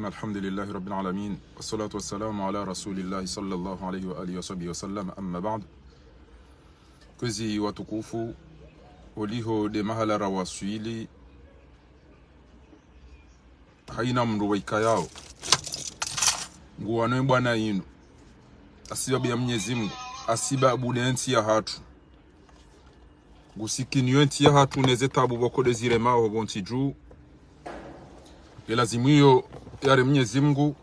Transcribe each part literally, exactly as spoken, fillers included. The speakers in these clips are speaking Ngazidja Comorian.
الحمد لله رب العالمين، والصلاة والسلام على رسول الله صلى الله عليه وآله وصحبه وسلم، أما بعد. Kwezi watukufu, oliho de mahala rawaswili, haina mndru waikayao nguwano ye bwana yinu, hasibabu ya Mnyezi Mngu, hasibabu de ntsi yahatru, ngusikiniyo ntsi yahatru neze tabu pvoko de ziremao pvo ntsi dju. Yelazimu iyo yare Mnyezi Mngu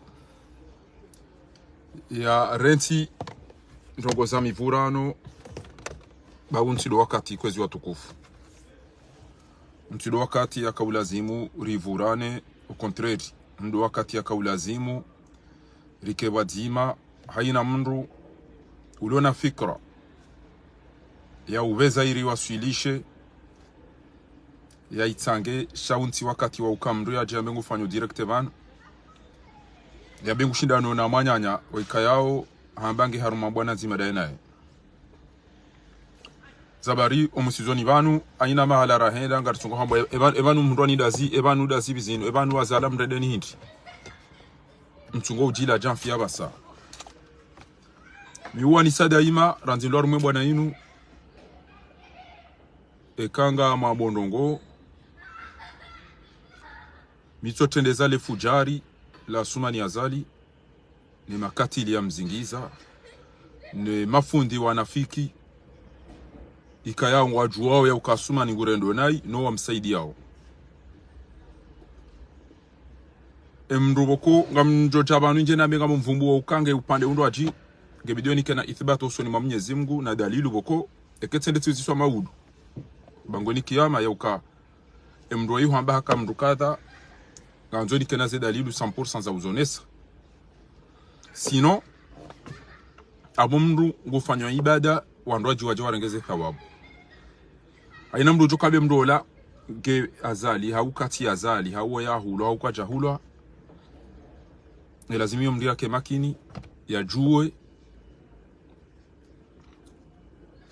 yarentsi ndrongo za mivurano, ba wu ntsi do wakati, kwezi watukufu. Ntsi do wakati yaka ulazimu rivurane, au contraire, ndo wakati yaka ulazimu rike pvwadzima, haina mndru uliona fikra ya upveza iri waswilishe, ya itsange, sha wu ntsi wakati wa uka mndru yadje yambe ngufanyo direct pvanu, yambe ngushindano na mwananya waikayao, hamba nge harumwa bwana ndzima daye naye. Zabari omusizoni pvanu, haina mahala rahenda, ngaritsungo hamba, e pvanu, e pvanu mndru anidazi, e pvanu dazi bizinu, e pvanu wazala mrende ni hindri. Mtsungo udjila djamfi ya pvasa. Mi uwanisa daima, randzi ndo harumwe bwana yinu, eka ngamwambo ndrongo, mi tsotrendeza le fujari la Assoumani Azali, ne makatili ya mzingiza, ne mafundi wanafiki, ikayao ngwadjuwao ya uka Assoumani ngurendo nayi, no wamsaidiyao. E mndru pvoko ngamdjo dja pvanu ndje nambe ngamumvumbuo uka nge upande undru adji, nge bidi yo nike na ithibati usoni mwa Mnyezi Mngu na dalilu pvoko, eke tsende tsiziswa maudu. Bangweni kiyama ya uka e mndru wayi hamba haka mndru kadha, ngandzo nike na ze dalilu cent pour cent za uzonesa. Sinon, apvo mndru ngufanyo ibada, wandru wadji wadje warenge ze thawabu. Haina mndru udjo kambe mndru ola nge Azali, hau katsi Azali, hau yahulwa, hau kwadjahulwa. Elazimu yo mndru yake makini, yadjuwe.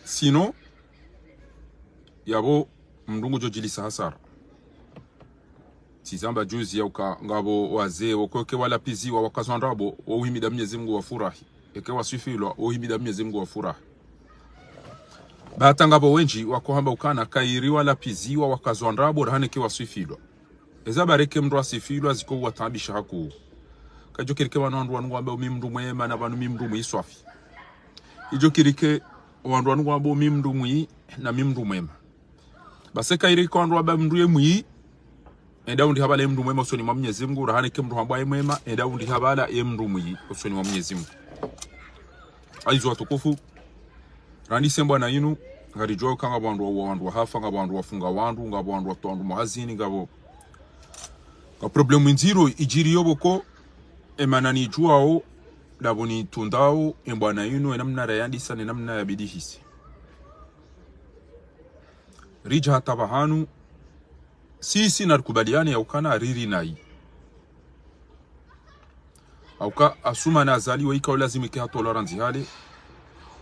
Sinon, yapvo mndru ngudjo djilisa hasara. Tsizamba juzi ya uka ngapvo wazee, woko eke walapiziwa wakazwa ndrabo, wo uhimida Mnyezi Mngu wafurahi. Eke waswifilwa, wo uhimida Mnyezi Mngu wafurahi. Ba hata ngapvo wendji, wako hamba ukana, kayiri walapiziwa wakazwa ndrabo, rahana eke waswifilwa. Eza bareke mndru asifilwa ziko uwataabisha hakuu. Kayidjo kiri ke pvanu wandru wanu ngwambao mi mndru mwema na pvanu mi mndru mwi swafi. Idjo kiri ke wandru wanu ngwambao mi mndru mwi na mi mndru mwema. Basi kayiri ke wandru wamba mndru ye mwi, enda undi hapvala ye mndru mwema usoni mwa Mnyezi Mngu, rahana eke mndru hambwa ye mwema, enda undi hapvala ye mndru mwi usoni mwa Mnyezi Mngu. Hayizo watukufu, randise mbwana yinu, ngaridjuwa uka ngapvo wandru wa, wandru wahafa, ngapvo wandru wafunga wandru, ngapvo wandru watowa wandru mahazini, ngapvo, nga problemu ndziro idjiriyo pvoko, e mana nidjuwao, ndapvo nitundao, e mbwana yinu, e namna rayandisa, ne namna yabidi hise. Ridja hata pvahanu, sisi narikubaliane ya ukana riri nayi. Hauka Assoumani Azali waika ulazimu ike hatolwa randzi hale,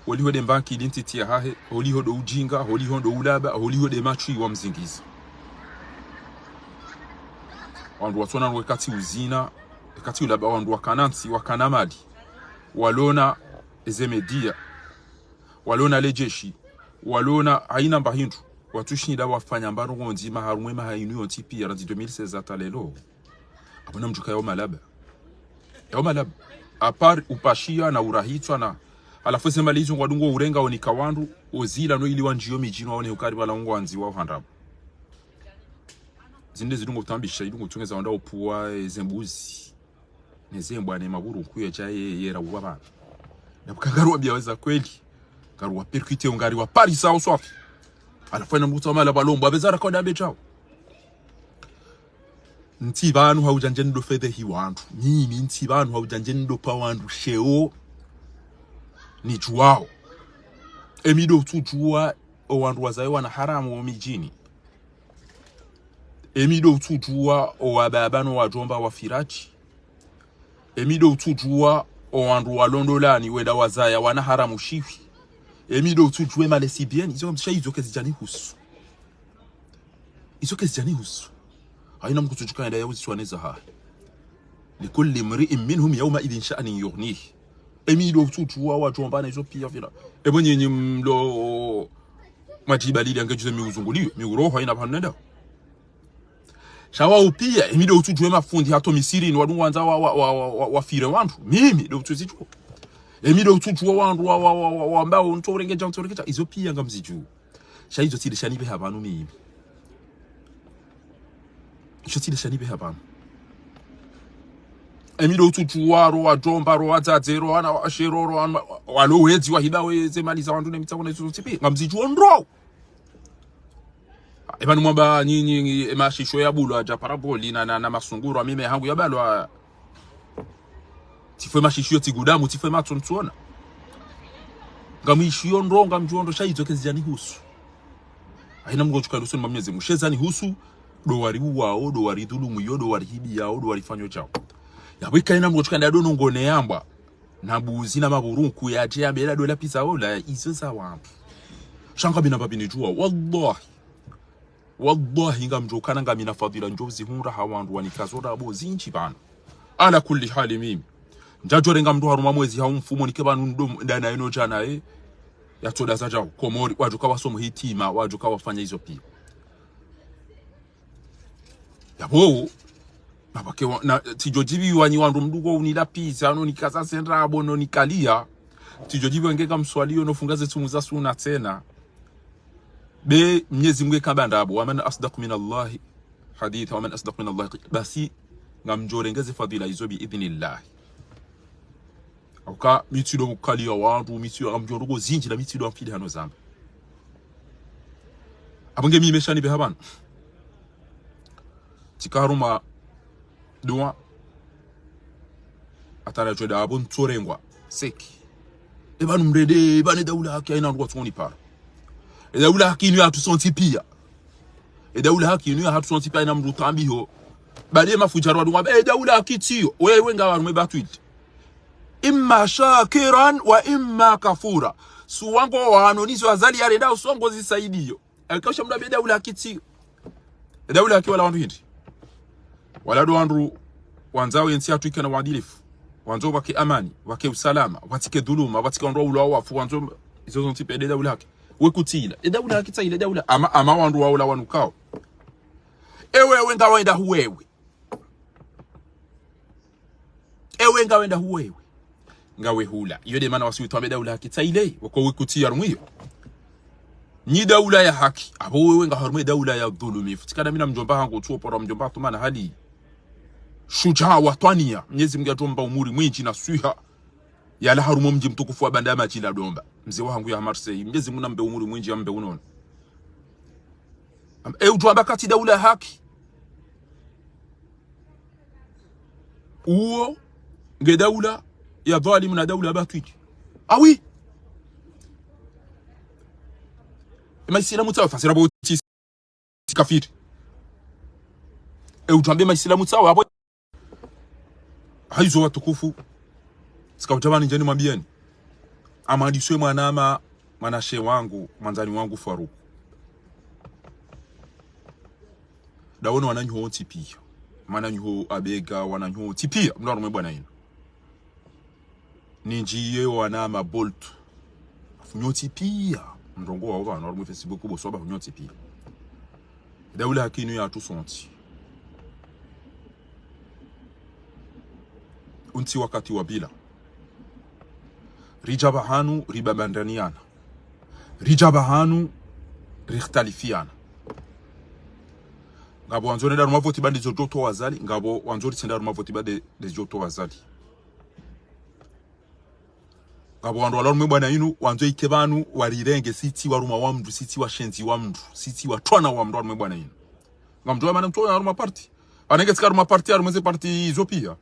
holiho de mbanki ili ntiti yahahe, holiho do ujinga, holiho do ulaba, holiho de matswi wa mzingiza. Wandru watsona nwe katsi uzina, katsi ulaba, wandru wakana ntsi, wakana mali, walona eze media, walona le jeshi, walona haina mba hindru, watsushinda wafanya mbano ngondzi maharumwe maha inu yontsi piya randzi deux mille seize hata lelo. Apvo namdjuka yao malaba. Yao malaba. À part upashiya na urahitswa na. Halafu eze mali izo ngwadungo urenga wonika wandru, ozila no ili wandjiyo midjini waone ukari pvala ungwandzi wao handrabo. Zinde zidungo utambisha, idungo utsungeza wandru upvuwa, eze mbuzi. Neze mbwa ne maburu nkuye dja ye, yera uwa pvanu. Na mkangaru wambiya weza kweli. Ngaru wa percute, ngari wa parisa uswafi. Halafu ina mbuta wa mala pvalombwa, apveza raka wada mbe djao. Ntsi pvanu haudja ndje ndo fedhehi wandru. Mimi ntsi pvanu haudja ndje ndo pa wandru sheo nidjuwao. Emi ndo utsudjuwa o wandru wazaye wana haramu wo midjini. Emi ndo utsudjuwa o wababa no wadjomba wa firatshi. Emi ndo utsudjuwa o wandru walondolani wenda wazaya wana haramu shiwi. Emi ndo utsudjuwa e malesi bien. Izo kamsha izo kezidjanihusu. Izo kezidjanihusu. Haina mndru utsudjuka yenda ya uziswa neza hahe. لكل امرئ منهم يومئذ شأن يغنيه. Emi ndo utsudjuwa wadjomba na izo piya fila. Ebo nyinyi mlo mwadjibalili ange djuze mi uzunguliyo, mi uroho haina pvanu nenda. Sha wao piya, emi ndo utsudjuwa mafundi hata Misiri ni wandru wandza wa, wa, wa, wa, wa, wafire wandru. Mimi ndo utsuzidjuwa. Emi ndo utsudjuwa wandru wa, wa, wa, wa, wamba untsorengeja, untsorengeja. Izo piya ngamzidjuwa. Sha izo tsi nde shanipveha pvanu mimi. Izo tsi nde shanipveha pvanu. Emi ndo utsudjuwa ro wadjomba, ro wadzadze, ro wana washe, ro, ro wana, walo wedzi wahiba weze mali za wandru ne mitsango na izo zontsi piya. Ngamzidjuwa ndro. Eba ni mwamba nyinyi, e mashisho ya bulwa dja paraboli na, na, na masunguro, a mimi hangu ya balwa. Tsifwe mashisho, tsigudamu, tsifwe matso ntsuona. Ngamwishiyo ndro, ngamdjuwo ndro, sha izo kazidjanihusu. Haina mdru ngudjo kaya usoni mwa Mnyezi Mungu. She zanihusu, ndo wariuwao, ndo waridhulumuyo, ndo warihibiyao, ndo warifanyao djao. Yapvo ika haina mdru ngudjo kaya ndo nongone yambwa. Na mbuzi na mapvurunku yadje yambe ela ndo lapvisa ola, izo za wandru. Sha ngamina mbapvi nidjuwa, wallahi. Wallahi, ngamdjo kana ngamina fadhila ndjo zihundra ha wandru wanikazo ndrabo zindji pvanu. Ala kulli hali mimi. Ndjadjorenga mndru harumwa mwezi hau mfumo nike pvanu ndo ndana eno djana e. Yatsoda za djao. Komori, wadjoka wasomo hitima, wadjoka wafanya izo piya. Yapvo, na pvake wa, na, tsidjo djibiwa nyi wandru mdru ngo unilapvisa, no nikaza ze ndrabo, no nikaliya. Tsidjo djibiwa nge ngamswaliyo, no funga ze tsumu za suna tsena. Be Mnyezi Mungu ekamba ndrabo, ومن أصدق من الله حديثا، ومن أصدق من الله قيلا. Basi, ngamdjorenge ze fadhila izo bi idhnillah. Hauka, mi tsi ndo mkaliya wandru, mi tsi ndo ngamdjo ndrongo zindji, na mi tsi ndo mfili hano zamba. Apvo nge mi meshanipveha pvanu. Tsika harumwa duwa. Hata nadjo enda apvo ntsorengwa. Seki. Eba numrende, eba ne daula haki haina ndru ngwatsonipara. E daula haki inu yahatru sontsi piya. E daula haki inu yahatru sontsi piya haina mndru tambiho. Bali e mafudjari wadunga, e daula haki tsiyo. Wewe ngawe harumwa e batwili. إما شاكرا وإما كفورا. Suwa ngo wano nizo Azali yarenda, suwa ngo zisaidiyo. Eka usha mndru ambe daula haki tsiyo. Daula haki wala wandru hindri. Wala ndo wandru wandzao ye ntsi yahatru ike na uadilifu. Wandzo pvwake amani, pvwake usalama, pvatsike dhuluma, pvatsike wandru waulwa wafu, wandzo izo zontsi piya nde daula haki. We kutsi ila. E daula haki tsa ile daula. Ama, ama wandru waula wanu kao. Ewe, ewe ngawe ndahu wewe. Ewe ngawe ndahu wewe. Ngawe hula. Iyo nde mana wasi witwambe daula haki tsa ile. Wako we kutsi ya harumwa iyo. Nyi daula ya haki. Apvo wewe ngawe harumwa e daula ya dhulumifu. Tsikana mi na mdjomba hangu, tsuo pora mdjomba Athumani Hali. Shudjaa wa twaniya. Mnyezi Mungu yadjomba umuri mwindji na swiha. Yalawa harumwa mdji mtukufu wa Banda ya Madji la Domba. Mze wahangu ya Marseille. Mnyezi Mungu nambe umuri mwindji yambe unono. Am-, e udjo amba katsi daula ya haki. Uwo, nge daula ya dhalimu na daula ya batwili. Ah oui. E maisilamu tsawo, fasira bo tsi, tsi kafiri. E udjo ambe maisilamu tsawo, apvo. Haizo watukufu. Tsika udja pvanu ndjeni mwambiyeni. Amwandiswe mwanama, mwanashe wangu, mwandzani wangu Faruku. Ndawono wananyaho wontsi piya. Mwananyaho Abega, wananyaho wontsi piya. Mndru harumwa e bwana inu. Nindjiye wana ma Bolt. Afu nyontsi piya. Mrongo wao pvanu, harumwa e Facebook, bo swaba nyontsi piya. Daula haki inu yahatru sontsi. Untsi wakati wa bila. Ridja pvahanu, ribabandaniana. Ridja pvahanu, rikhtalifiana. Ngapvo wandzo rende harumwa voti ba nde zo djo towa Azali, ngapvo wandzo ritsende harumwa voti ba nde, nde zo djo towa Azali. Ngapvo wandru walawa harumwa e bwana inu, wandzo ike pvanu, warirenge, si tsi warumwa wa mndru, si tsi washenzi wa mndru, si tsi watwana wa mndru harumwa e bwana inu. Ngamdjuwa mana mtsuona harumwa parti. Pvanenge tsika harumwa parti, harumwa ze parti izo piya.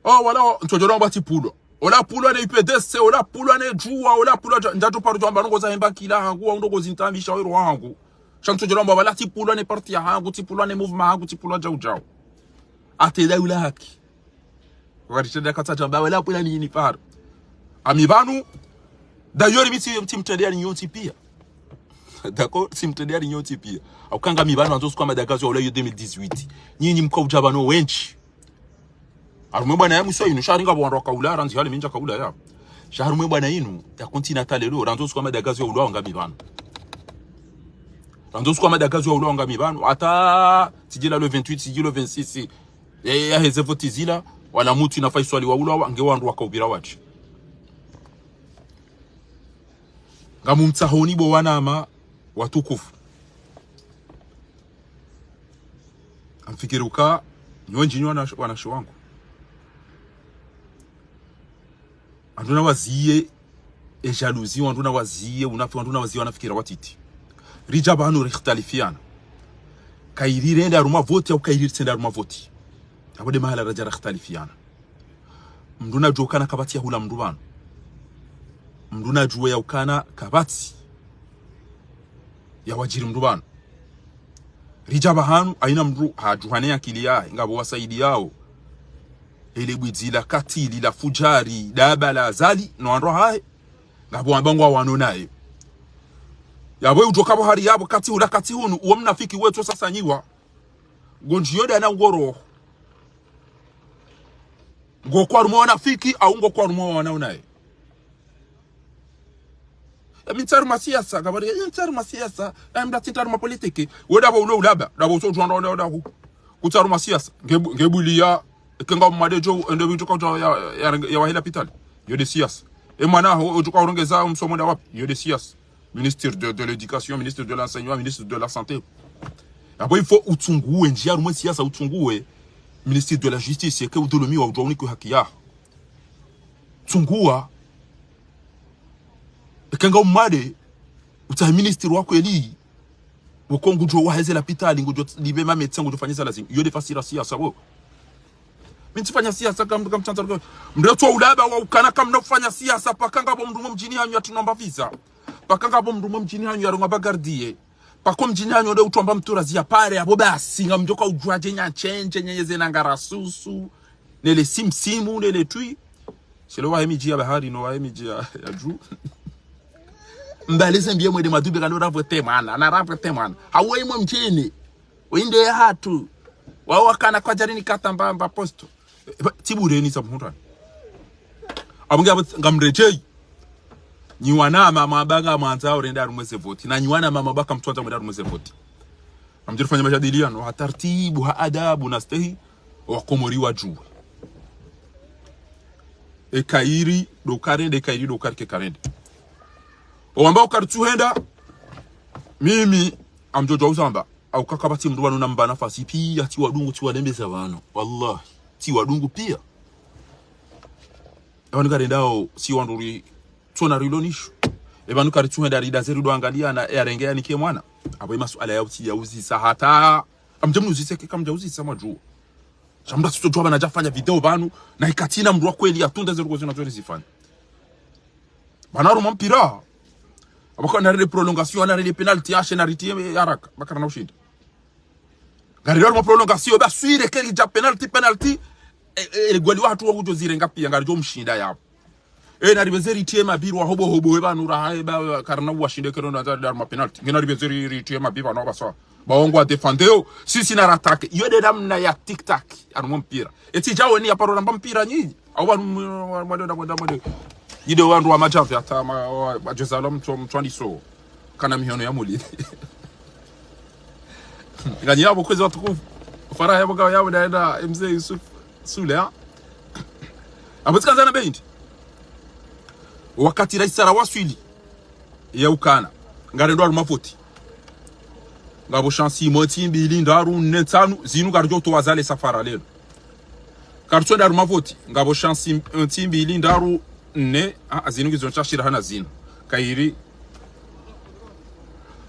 Oh, wala, ntsodjo lamba tsi pulwa. Ola pulwa ne U P D C, ola pulwa ne djuwa, ola pulwa dja-, ndjadjo paro djo amba ndrongo za hemba kila hangu, wa ndrongo zintambisha wero hangu. Sha ntsodjo lamba wala tsi pulwa ne parti ya hangu, tsi pulwa ne mouvement hangu, tsi pulwa djau djau. Hata e daula haki. Wakati tsenda katsa djamba wala pulwa ni ini paro. Ami pvanu, d'ailleurs, mi tsi, tsi mtrende ya nyontsi piya. D'accord? Tsi mtrende ya nyontsi piya. Hauka ngami pvanu wandzo suka madagazo ya ula yo deux mille dix-huit. Nyinyi mka udja pvanu wendji. Harumwa bwana ya mwiso inu, sha hari ngapvo wandru wakaula, randzi hale mi ndjakaula ya. Sha harumwa bwana inu, ya continue hata leo, randzi usiku wa madagazo ya ulawa ngami pvanu. Randzi usiku wa madagazo ya ulawa ngami pvanu, hata tsidjila le vingt-huit, tsidjila le vingt-six. Ya, ya, yaheze voti zila, wala mutsi na Faiswali wa ulawa, nge wandru wakaupvira watsi. Ngamumtsahoni bo wanama watukufu. Ngamfikiri uka, nyi wendji nyi wana, wanashe wangu. Wandru na waziye, e jalousie, wandru na waziye, unafi, wandru na waziye, wanafikira watiti. Ridja pvanu rikhtalifiana. Kayiri rende harumwa voti, au kayiri ritsende harumwa voti. Apvo nde mahala radja rakhtalifiana. Mndru nadjuwe ukana kapvatsi ya hula mndru pvanu. Mndru nadjuwe ya ukana kapvatsi ya wadjiri mndru pvanu. Ridja pvahanu, haina mndru hadjuhane akili yahe, ngapvo wasaidiyao. Ele bwidzi la katili, la fujari, daba la Azali, no wandru wahahe, ngapvo wamba ngwawano naye. Yapvo udjo kapvo hari yapvo kati hula kati hunu, uwo mnafiki wetso sasa nyiwa. Ngondjiyo dana ngoro. Ngoko harumwa wanafiki, au ngoko harumwa wana unaye. Emi ntsi harumwa siasa, kabari, emi ntsi harumwa siasa, emi ndatsi ntsi harumwa politiki. We dapvo ulo ulaba, dapvo uso djuwa ndo, ndo, ndo, ku-, kutsi harumwa siasa. Nge bu-, nge buliya, eke nga mwade djo, ende bidjo kaudja ya, ya, ya, ya wahela pitali. Yo nde siasa. E mwana ho, udjo kaurengeza msomo nda wapi? Yo nde siasa. Ministre de, de l'éducation, ministre de l'enseignement, ministre de la santé. Apvo il faut utsunguwe, ndjiya harumwa siasa utsunguwe. Ministre de la justice, eke udhulumiwa, udjuwa unikwe haki yaho. Tsunguwa. Eke nga umwade, utsahe ministre wa kweli. Woko ngudjo waheze lapitali, ngudjo lipve mametse, ngudjo fanyisa lazimu. Yo nde fasira siasa, bo. Mi ntsifanya siasa kam-, kamtsandza ruka. Mndru etso ulaba wa ukana kamna ufanya siasa, paka ngapvo mndru mwe mdjini hanyu yatsi nomba visa. Paka ngapvo mndru mwe mdjini hanyu yaronga bagardiye. Paka mdjini hanyu nde utwamba mturazi ya pare, apvo basi, ngamdjo kaudjuwa dje nyatshendje, nyenyeze na ngarasusu, nele simsimu, nele twi. Shelo wahe midji ya bahari, no wahe midji ya, ya dju. Mbalize mbiye mwende madube kando ravote mwana, na ravote mwana. Hawe imwe mdjini. Wende ya hatru. Wawo wakana kwadjari ni kata mba, mba posto. Eba, tsi bure ni sa mhundra. Apvo nge apvo ngamredjeyi. Nyi wanama mwabanga mwandza urenda harumwa ze voti. Na nyi wanama mwabaka mtswandza mwenda harumwa ze voti. Ngamdjiri fanya majadiliano, ha tartibu, ha adabu, na stehi, wakomori wadjuwe. E kayiri, ndo karende, e kayiri, ndo karike karende. Owamba ukaritsuhenda, mimi, ngamdjo djuwa uzamba. Au kaka pvatsi mndru pvanu namba nafasi piya, tsi wadungu, tsi walembeza pvanu. Wallahi, tsi wadungu piya. Epvanu karendao, tsi wandru ri, tsona rilo nishu. Epvanu karitsuhenda ridazeri ndo angaliyana, e arenge yanike mwana. Apvo e masuala ya utsi ya uzisa hata. Ngamdje mnuzise ke kamdja uzisa mwadjuwa. Sha mndru atsitsodjuwa pvanu nadjafanya video pvanu, na ikatsina mndru wa kweli yatunde ze ndrongoo zinu nazo nizifanya. Pvanu harumwa mpira. Apvo kana rende prolongation, na rende penalty, ashe na ritiye haraka. Bakara na ushinda. Ngarende harumwa prolongation, ba swire keli dja penalty, penalty. E, e, e, gwali wahatru wa hudjo zirenga piya, ngaridjo mshinda yapvo. E, na ripvenze ritiye mabiru wa hobo hobo, e, pvanu raha, e, ba, ba, karina uwashinde kero na za, harumwa penalty. Nge na ripvenze ri, ritiye mabiru, pvanu apvasa. Ba wongo wa défendre yo, sisi na ratake. Yo nde namna ya tic-tac, harumwa mpira. Etsi djawo ni ya paro namba mpira nyi. Au pvanu mwa-, mwa-, mwa-, mwa-, mwa-, mwa-, nyi nde wandru wa madjamvi hata ma-, wa-, wa-, djozalo mtso-, mtswandiso. Kana mihono ya muli. Nganyi yapvo kwezi watukufu. Faraha yapvo kawa yapvo ndaenda mze Yusuf Sule, ha? Apvo tsikandza na bendi. Wakati raisi ara waswili. Ya ukana. Ngarendo harumwa voti. Ngapvo chance imwe, tsi mbili, ndraru, nne, ntsanu, zinu ngaridjo towa zale safara lelo. Karitsuhenda harumwa voti, ngapvo chance im-, ntsi mbili, ndraru, nne, ah, zinu ngizo ntsashira hana zinu. Kayiri.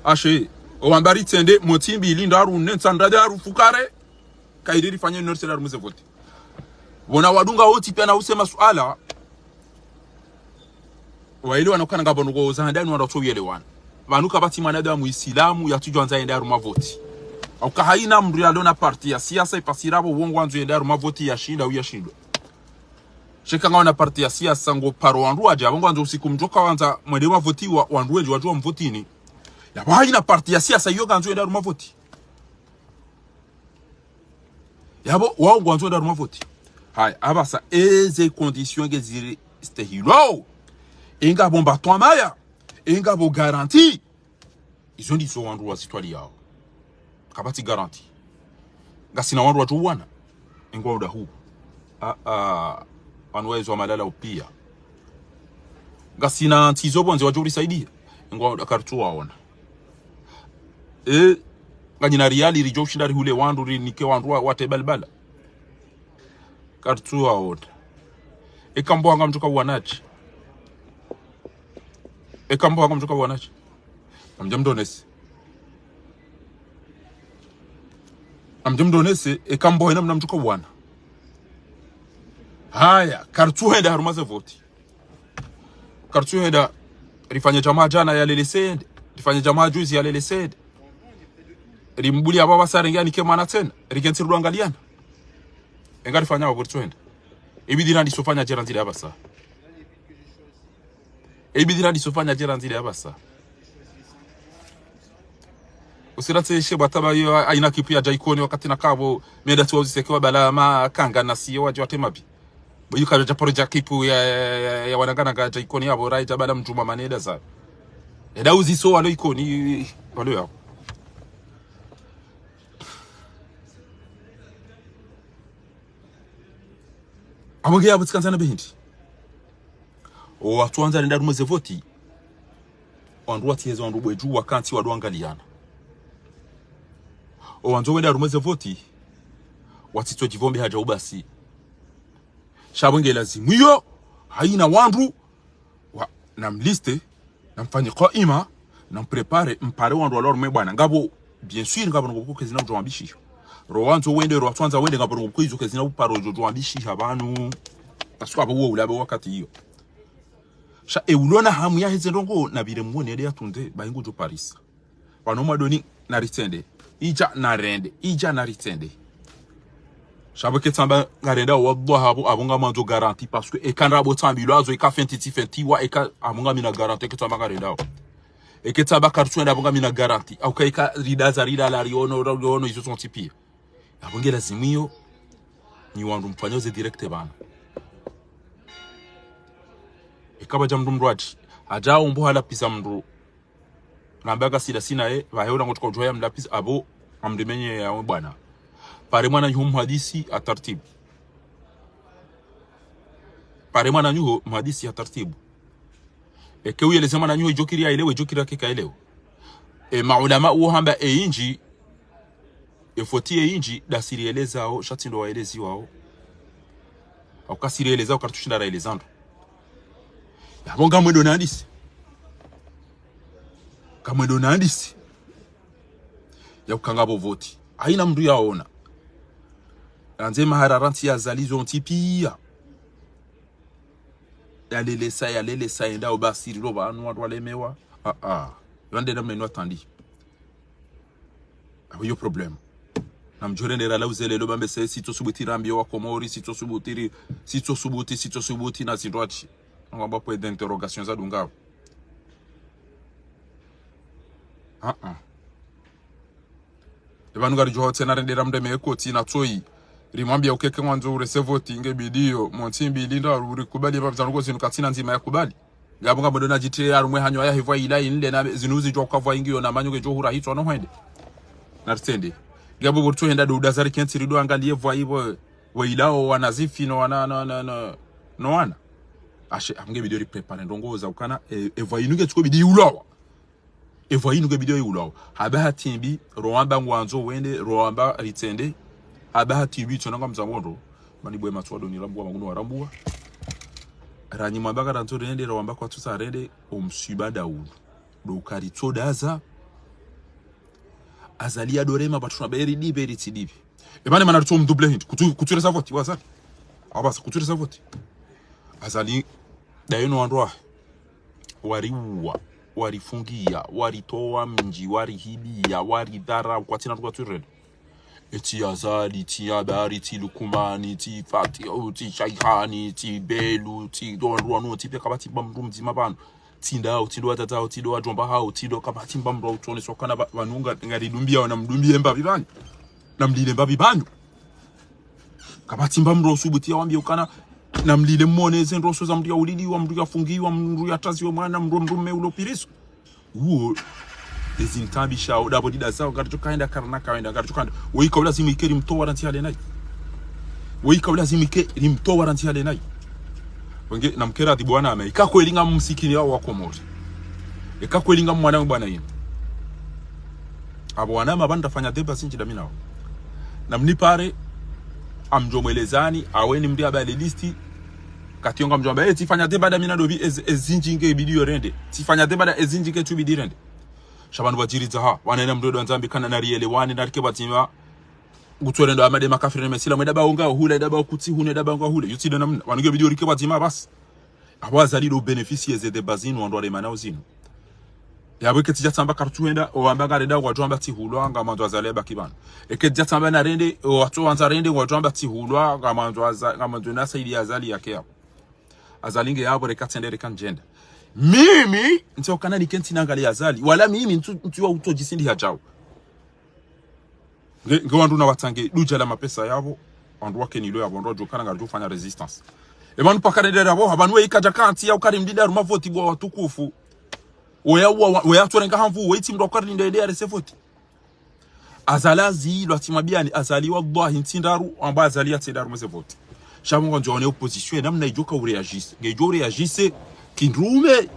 Ashe, owamba ritsende, mo ntsi mbili, ndraru, nne, ntsanu, ndraru, fukare. Kayiri rifanye nori sera harumwa ze voti. Pvona wadunga wontsi piya na use masuala. Waelewana ukana ngapvo ndrongoo za handani wandru watso uyelewana. Pvanu kapvatsi mwanadamu Isilamu yatsudjo andza yende harumwa voti. Au ka haina mndru yalo na parti ya siasa ipasira apvo wo ngwandzo yende harumwa voti yashinda au yashindwa. Sheka ngawo na parti ya siasa ngo paro wandru wadja, apvo ngwandzo usiku mdjo kawandza mwende mavotiwa, wandru wendji wadjo wamvotini. Yapvo haina parti ya siasa iyo kandzo yende harumwa voti. Yapvo, wawo ngwandzo wende harumwa voti. Haya, apvasa eze conditions ngeziri stehilwao. Engapvo mba twamaya. Engapvo garantie. Izo ndizo wandru wazitwaliyao. Kapvatsi garantie. Ngasina wandru wadjo uwana. Engwao udahu. Ah, ah. Wanu waezwa malala upia. Ngasina ntsi zo pvondze wadjo urisaidia. Engwao uda karitsu waona. Eh, nganyina riali ridjo ushinda rihule wandru, rinike wandru wa, wate balbala. Karitsu waona. Eka mbo hanga mtsuka uwanatsi. Eka mbo hanga mtsuka uwanatsi. Namdje mdronese. Namdje mdronese, eka mbo hena mna mtsuka uwana. Haya, karitsu henda harumwa ze voti. Karitsu henda, rifanye djamaa djana yalele sende. Rifanye djamaa juzi yalele sende. Rimbuli apvapvasa renge anike mwana tsena. Rikentsi rudwangaliana. Enga rifanya wapvo ritsu henda. Ibidi randise ufanya djera ndzile apvasa. Ibidi randise ufanya djera ndzile apvasa. Usira tse she bwataba yo aina kipu ya dja Ikoni wakati nakapvo, meda tsi wauziseke wabala makanga nasiyo wadji watemabi. Bo yuka dja paro dja kipu ya, ya, ya, ya wanangana nga dja Ikoni yapvo, rai dja bala mdjuma maneda za. Eda uziso walo Ikoni, walo yao. Amwenge yapvo tsikandzana behindi. Owatsuandza rende harumwa ze voti. Wandru watsiheza wandru bwedju wakantsi wadwangaliana. Owandzo wende harumwa ze voti. Watsitso djivombe hadja ubasi. Sha pvo nge lazimu iyo, haina wandru, wa, namliste, namfanye kaima, namprépare, mpare wandru walo harumwa bwana. Ngapvo, bien sûr, ngapvo nongo pvoko kezina udjo wambishiha. Ro wandzo wende, ro watsuandza wende, ngapvo nongo pvoko izo kezina uparo djo djo wambishiha pvanu. Parce que apvo uwo ulabe wakati iyo. Sha e ulona hamu yaheze ndrongo, napvire mwone ede yatunde, bahi ngudjo parisa. Pvanu mwadoni naritsende. Idja narende. Idja naritsende. Sha pvo ketsamba ngarenda wallahi apvo, apvo ngamwandzo garantie parce que eka ndrabo tsambilwa zo eka fenti tsi fenti wa eka apvo ngamina garantie ketsamba ngarendao. Eketsamba karitsu henda apvo ngamina garantie. Au ka eka ridaza ridala riono, riono izo zontsi pia. Apvo nge lazimu iyo. Nyi wandru mfanya uze direct pvanu. Eka pvadja mndru mndru ati. Hadja umbu halapvisa mndru. Namba kasida sina ye, pvahe ula ngotsuka udjuwa ya mlapvisa, apvo, amrimenye ya we bwana. Pare mwananyaho mhadisi ha tartibu. Pare mwananyaho mhadisi ha tartibu. Eke uyeleze mwananyaho idjokiri yaelewe, idjokiri yake kaelewe. E maulama uwo hamba e indji, e foti e indji, dasiri elezao, sha tsi ndo waeleziwao. Au kasiri elezao, karitsushinda raeleza ndo. Yapvo ngamwendo nandisi. Ngamwendo nandisi. Ya ukanga pvo voti. Haina mndru yaona. Randze maharara ntsi ya Azali zontsi pia. Yalelesa, yalelesa, yenda ubasiri lo pvanu wandru walemewa. Ah, ah. Yande na meno atandi. Apvo iyo problème. Namdjorendera la uzelelo bambe se sitso subuti rambiyo wa Komori, sitso subuti ri, sitso subuti, sitso subuti na zindru ati. Ngwamba point d'interrogation zadungao. Ah, ah. Epvanu ngaridjo tsena rendera mndru eme ekoti na tsoyi. Rimwambia ukeke ngwandzo urese voti nge bidiyo, montsi mbili ndraru urikubali epva pvizanu ko zinu katsina ndzima ya kubali. Ngapvo ngamwendo na djitire harumwe hanyo ya hivwa ila inle na zinu zidjwa ukavwa ingiyo na manyo ngedjo hura hitswa no hwende. Naritsende. Ngapvo pvo ritso henda do udazari kentsi rido angalie vwa ipvo, vwa ilao wana zifi no wana, no, no, no, no wana. Ashe, apvo nge bidiyo riprépare ndrongo za ukana, e, e vwa inu ngetsuko bidiyo ulawa. Epvo inu nge bidiyo iulwao. Haba hati mbi, ro wamba ngwandzo wende, ro wamba ritsende. Haba hati mbi, tsona ngamza wondo. Mani bwe matso wadoni rambuwa, maguno warambua. Ranyi mwamba karandzo rende, ro wamba kwatsusa rende, omswiba daulu. Do karitso daza. Azali ya dorema, pvatsuna beri dibe, ritsi dibe. Epvane mana ritso mdouble hindri. Kutsu, kutsu resa voti, wa Azali. Apvasa, kutsu resa voti. Azali, dayo no wandru wahe. Wariuwa, warifungia, waritowa mdji, warihibia, waridharau, kwatsina tukwa tsurele. Etsi Azali, tsi Abari, tsi Lukumani, tsi Fati, tsi Shaihani, tsi Belu, tsi Dondwano, tsi pia kapvatsi mba mndru mdzima pvanu. Tsi ndao, tsi ndo wadzadze hao, tsi ndo wadjomba hao, tsi ndo kapvatsi mba mndru wa utsone sokana pva-, pvanu nga, ngaridumbia, wana mdumbie mbapvi pvanu. Na mlile mbapvi pvanu. Kapvatsi mba mndru usubuti yawambiye ukana, namlile mwone ze ndrongoo za mndru yauliliwa, mndru yafungiwa, mndru yataziwe mwana, mndru, mndru mme ulo piriso. Uwo, ezi ntabishao, dapvo ndida zao, ngaridjo kaenda karina kaenda, ngaridjo kaenda. Woyi ka ulazimu ike rimtowa rantsi hale nayi. Woyi ka ulazimu ike rimtowa rantsi hale nayi. Wenge, namkera adi bwana ame. Ika kweli nga msikini yao wa Komori. Ika kweli nga mwana wa bwana yinu. Apvo wana mabanda fanya débat zindji dami nao. Namnipare, amdjo mwelezani, aweni mndru yabale listi, kati yonga mdjo amba, eh, tsifanya débat dami na dopvi ez-, ezindji nge bidi yo rende. Tsifanya débat da ezindji nge tsu bidi rende. Sha pvanu pvadjiridza ha, wana ina mndru ndo andzambi kana narielewane, narike pvadzima. Ngutsorendo amade makafiri ne mesila, mweda ba unga hule, eda ba kutsi hune, eda ba unga hule. Yutsi ndo namna, pvanu nge bidi yo rike pvadzima basi. Apvo Azali ndo bénéficier ze débat zinu, wandru waremana uzinu. Yapvo eke tsidja tsamba karitsu henda, owamba ngarenda, ngwadjo amba tsihulwa, ngamandzo Azali yabaki pvanu. Eke tsidja tsamba narende, owatso wandza rende, ngwadjo amba tsihulwa, ngamandzo Aza-, ngamandzo nasaidiye Azali yake yapvo. Azali nge yapvo reka tsende reka ndjenda. Mimi, ntsi ukana nike ntsi nangalie Azali. Wala mimi, ntsu, ntsu wa utso djisindi hadjau. Nge, nge wandru na watsange dudja la mapesa yapvo, wandru wake nilo yapvo, wandru wadjo kana ngaridjo fanya résistance. E pvanu paka rende yapvo, ha pvanu we ikadja kantsi ya ukari mdida harumwa voti bo watukufu. Weya, wa, wa, weya tsorenga hamvu, we itsi mndru ukari ndende yarese voti. Azali azilwa tsimwambiani, Azali wallahi ntsi ndraru, amba Azali yatsi ndraru mweze voti. Sha pvo ngwandzo one opposition, namna idjo ka uréagisse. Nge idjo réagisse, kindrume,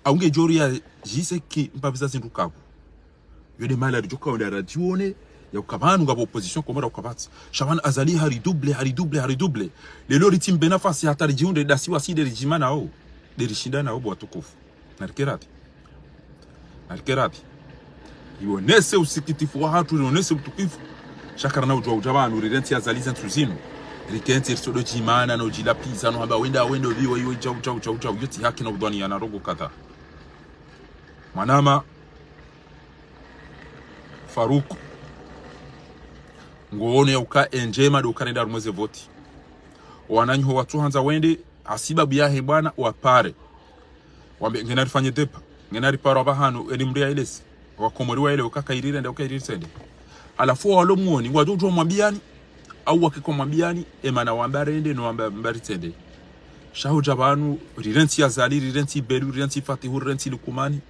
au nge idjo réagisse, ki mpapviza zindru kapvo. Yo nde mahala ridjo ka wenda radione, ya uka pvanu ngapvo opposition Komori ya uka pvatsi. Sha pvanu Azali hari double, hari double, hari double. Lelo ritsi mbe nafasi hata ridjihundre dasi wasi nde ridjima nao. Nde rishinda nao bo watukufu. Narike radhi. Narike radhi. Rionese usikitifu wahatru, rionese utukufu. Sha karina udjuwa udja pvanu, rirentsi Azali ze ntsu zinu. Rikentsi ritsodo djimana, no djilapviza, no hamba wenda, wenda, viwa, iwe, djau, djau, djau, djau. Yo tsi haki na udhwani ya na ndrongoo kadha. Mwanama, Faruku, ngoono ya uka endjema ndo uka renda harumwa ze voti. Wananyaho watsu handza wende, hasibabu yahe bwana, wapare. Wambe, ngena rifanye débat, ngena riparo apvahanu, eni mndru ya elesi. Wakomori waelewe uka kairi rende, uka iri ritsende. Halafu walo mwoni, ngwadjo udjo mwambiani, au wake ko mwambiani, emana wamba rende, no wamba mba ritsende. Sha hudja pvanu, rirentsi Azali, rirentsi Belu, rirentsi Fatihu, rirentsi Lukumani.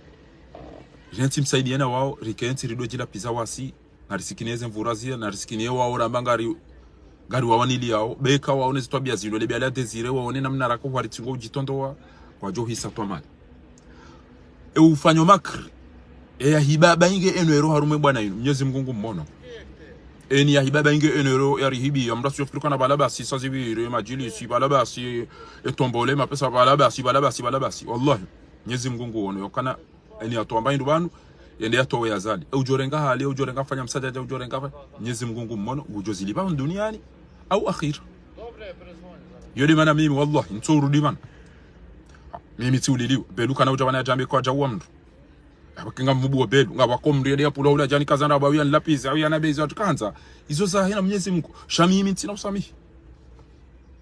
Rirentsi Msaidiye na wao, rikentsi rido djilapviza wasi, narisikiniye ze mvura ziya, narisikiniye wao ramba ngari, ngari wawaniliyao, beka wao ne zitwabia zilo, lebia la Désiré, waone namna rako hwaritsingo udjitondowa, kwadjo hisa twamali. E ufanyo makri, e ya hiba ba inge eno ero harumwa e bwana inu, Mnyezi Mngu ngu mmono. Eni ya hiba ba inge eno ero ya rihibi, ya mndru asiyofirika na pvala basi, sa zipvire, madjilisi, pvala basi, e tombole, mapesa pvala basi, pvala basi, pvala basi. Wallahi, Mnyezi Mngu ngu ono, yokana, eni yatowa mba indru pvanu, yende yatowe Azali. E udjo renga hali, e udjo renga fanya msadjadja, e udjo renga fa-, Mnyezi Mngu ngu mmono, ngudjo zilipva pvanu duniani, au akhira. Yo nde mana mimi, wallahi, ntso urudi pvanu. Mimi tsi uliliwa, Belu kana udja pvanu yadjambe kwadjauwa mndru. Apvo ke ngamvubuo Belu, ngapvo ko mndru yende yapvulwa hula djani kazanda apvo au yanilapvize, au yanabeze watu kandza. Izo zahe na Mnyezi Mngu, sha mimi ntsina usamihi.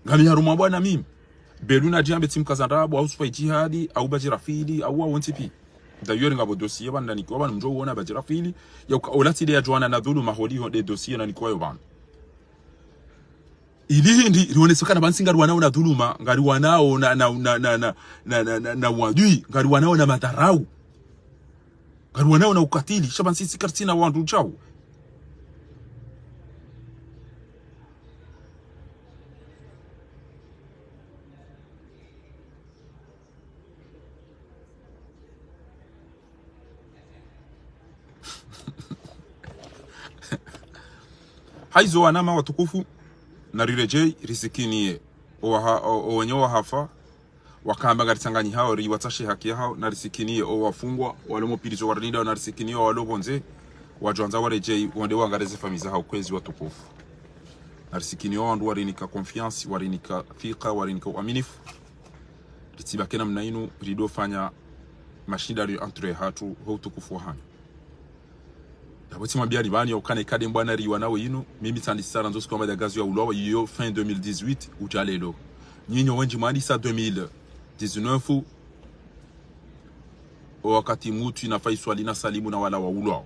Ngami harumwa bwana mimi. Belu nadjambe tsi mkazanda apvo, au Sufa Idjihadi, au Badjirafili, au wao wontsi pi. D'ailleurs ngapvo dossier pvanu nanikiwa pvanu mdjo uona Badjirafili, ya uka, ola tsi nde yadjuwana na dhuluma holiho nde dossier nanikiwa yo pvanu. Ili hindri, rionese ukana pvanu si ngariwanao na dhuluma, ngariwanao na, na, na uadui, ngariwanao na madharau. Ngariwanao na ukatili, sha pvanu sisi karitsina wandru djau. Haizo wanama watukufu, nariredjei, risikiniye. Owaha-, o-, owenye wahafa, wakamba ngaritsanganyiha, riwatsahe haki yahao, narisikiniye. Owafungwa, walo mo prison warinda, narisikiniye, walo pvondze, wadjo wandza waredjei, wende wangarize famiyi zahao kwezi watukufu. Narisikiniye, wandru warinika confiance, warinika thika, warinika uaminifu. Ritsibaki namna inu, rido fanya mashindano entre hatru, ho utukufu wahanyu. Yapvo tsimwambiani pvanu ya ukana ikade mbwana riwanao inu, mimi tsandisa randzi siku amba djagazi ya ulwawa, iyo fin deux mille dix-huit, udja lelo. Nyinyi wendji mwandisa deux mille dix-neuf, o wakati Mutwi na Faiswali na Salimu na wala waulwawa.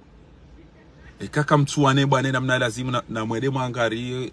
Eka kamtsuwane bwana namna lazimu na, na mwende mwangariye,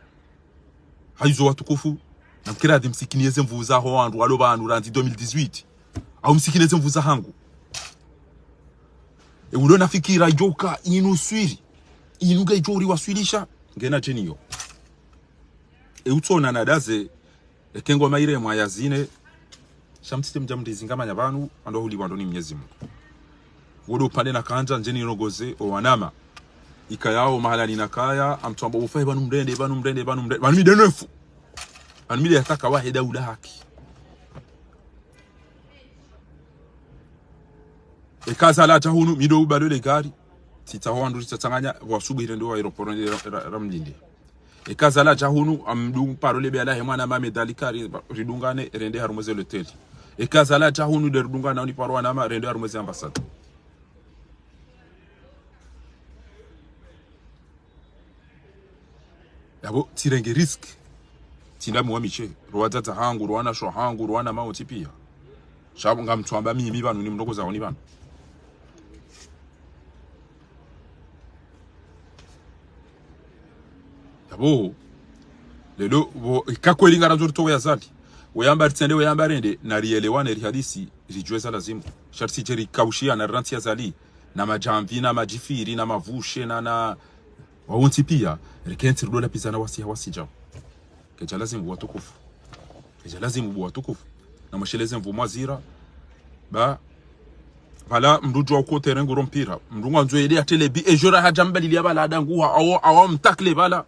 Hayizo watukufu, namkiri adi msikini eze nvu zaho wandru walo pvanu randzi deux mille dix-huit. Au msikini eze nvu zahangu. E ulo na fikira djoka inu swiri. Inu ngedjo uri waswilisha. Ngena djeni yo. E utsona na daze. Eke ngoma iremwa ya zine. Sha mtsite mdja mrizinga manya pvanu, ando huli wando ni Mnyezi Mungu. Wodo upande na kandja, ndjeni irongoze, o wanama. Ikayao mahala ni nakaya, amtwamba ufaye pvanu mrende, pvanu mrende, pvanu mrende, pvanu mide nefu. Pvanu mide yataka wahe daula haki. Eka zala dja hunu, mido ubalo le gari. Tsitsaho wandru tsitsanganya, wasubuhi rende wa aéroport, ra, ra, ra mlinde. Eka zala dja hunu, amdu paro le bela he mwana mame dalika, ri, ridungane, rende harumwa ze loteli. Eka zala dja hunu, de ridungana, uni paro wanama, rende harumwa ze ambassade. Yapvo, tsirenge risque. Tsinda muwa mishe. Ro wadzadze hangu, ro wanashe hangu, ro wanama wontsi piya. Sha ngamtsuamba mimi pvanu, ni mrongoza woni pvanu. Yapvo, lelo, pvo, ika kweli ngarandzo ritowe Azali. Weyamba ritsende, weyamba rende, na rielewane, rihadisi, ridjuwe za lazimu. Sha ritsidje rikaushiya, na rirantsi Azali, na madjamvi, na madjifiri, na mavushe, na, na, wawontsi piya, rikentsi rudo lapvizana wasi ha wasi djao. Kedja lazimu watukufu. Kedja lazimu watukufu. Na mwesheleze mvu mwazira. Ba, pvala mndru djuwa uko terrain nguro mpira. Mndru ngwandzo yende ya telebi, e jora hadja mbalili ya pvala adanguha, awo, awo mtakle pvala.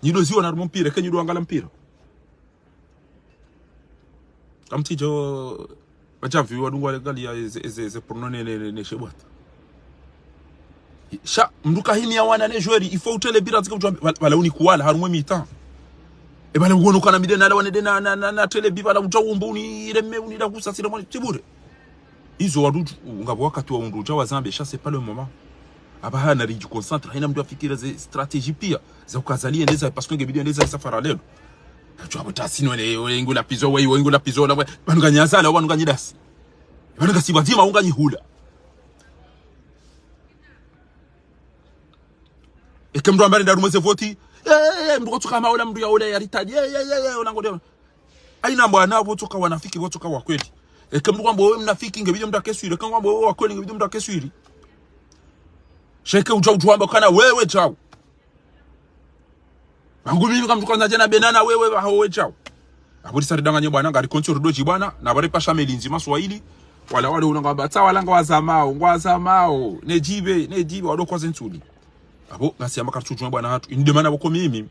Nyido ziwa na rumo mpira, ke nyido angala mpira. Kamtsidjo, madjamvi wadungu wale ngaliya eze, eze, eze porno ne, ne, ne, ne shebwata. Sha, mndru kahini ya wana ne jweri, il faut utele bira zike utwa, pvala, pvala uni kuwala, harumwe mita. E pvala uwono kana mide nala wane de na, na, na, na tele bi pvala udja umbu uni ireme uni da kusa sira mwani, tibure. Izo wadudu, ngapvo wakati wa undru udja wazambe, sha c'est pas le moment. Apvaha na ridji concentre, hayina mndru afikira ze stratégie piya, za uka Azali yendeza, parce que nge bidi yendeza safara lelo. Kadjwa pvo tasi none, we ngula pizo, we, we ngula pizo, la, we, pvanu nganyi Azali, pvanu nganyi dasi. Pvanu ngasi pvadzima, unganyi hula. Eke mndru amba rende harumwa ze voti, eh, eh, eh, mndru kotsuka maola mndru ya ola ya ritadi, eh, eh, eh, eh, ola ngode. Hayina mbwana pvo tsoka wanafiki, pvo tsoka wa kweli. Eke mndru kwamba wewe mnafiki, nge bidi mndru ake swiri. Eke kwamba wewe wa kweli, nge bidi mndru ake swiri. Sha eke udja udjuwa amba kana wewe djao. Pvangu mimi kamtsuka nzadje na benana wewe pvaho we djao. Apvo risa ridanganye bwana, ngari konsi rudo dji bwana, na pvare pasha melinzi maswahili, wala wale unanga batsa wala ngwazamao, ngwazamao, ne djibe, ne djibe, wado kwa zentsuli. Apvo, ngasi amba karitsudjuwa bwana hatru, inde mana pvoko mimi.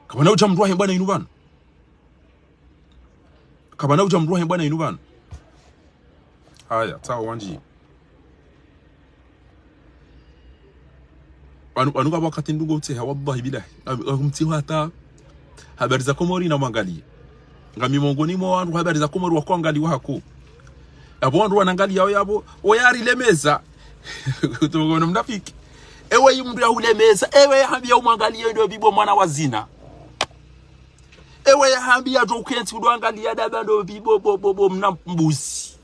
Kapvana udja mndru wahe bwana inu pvanu. Kapvana udja mndru wahe bwana inu pvanu. Haya, tsawo wandji. Pvanu, pvanu ngapvo wakati ndungo utseha, wallahi billahi. Ngam-, ngamtseha hata habari za Komori na mwangaliye. Ngami mongoni mwa wandru habari za Komori wa kwangaliwa hako. Yapvo wandru wanangaliya yapvo, oya rilemeza. Kutoka mnafiki. Ewe yi mndru ya ulemeza, ewe ya hambiya umwangaliye ndo bibo mwana wa zina. Ewe ya hambiya djo ukentsi udo angaliya daba ndo bibo bo, bo, bo, mna mbuzi.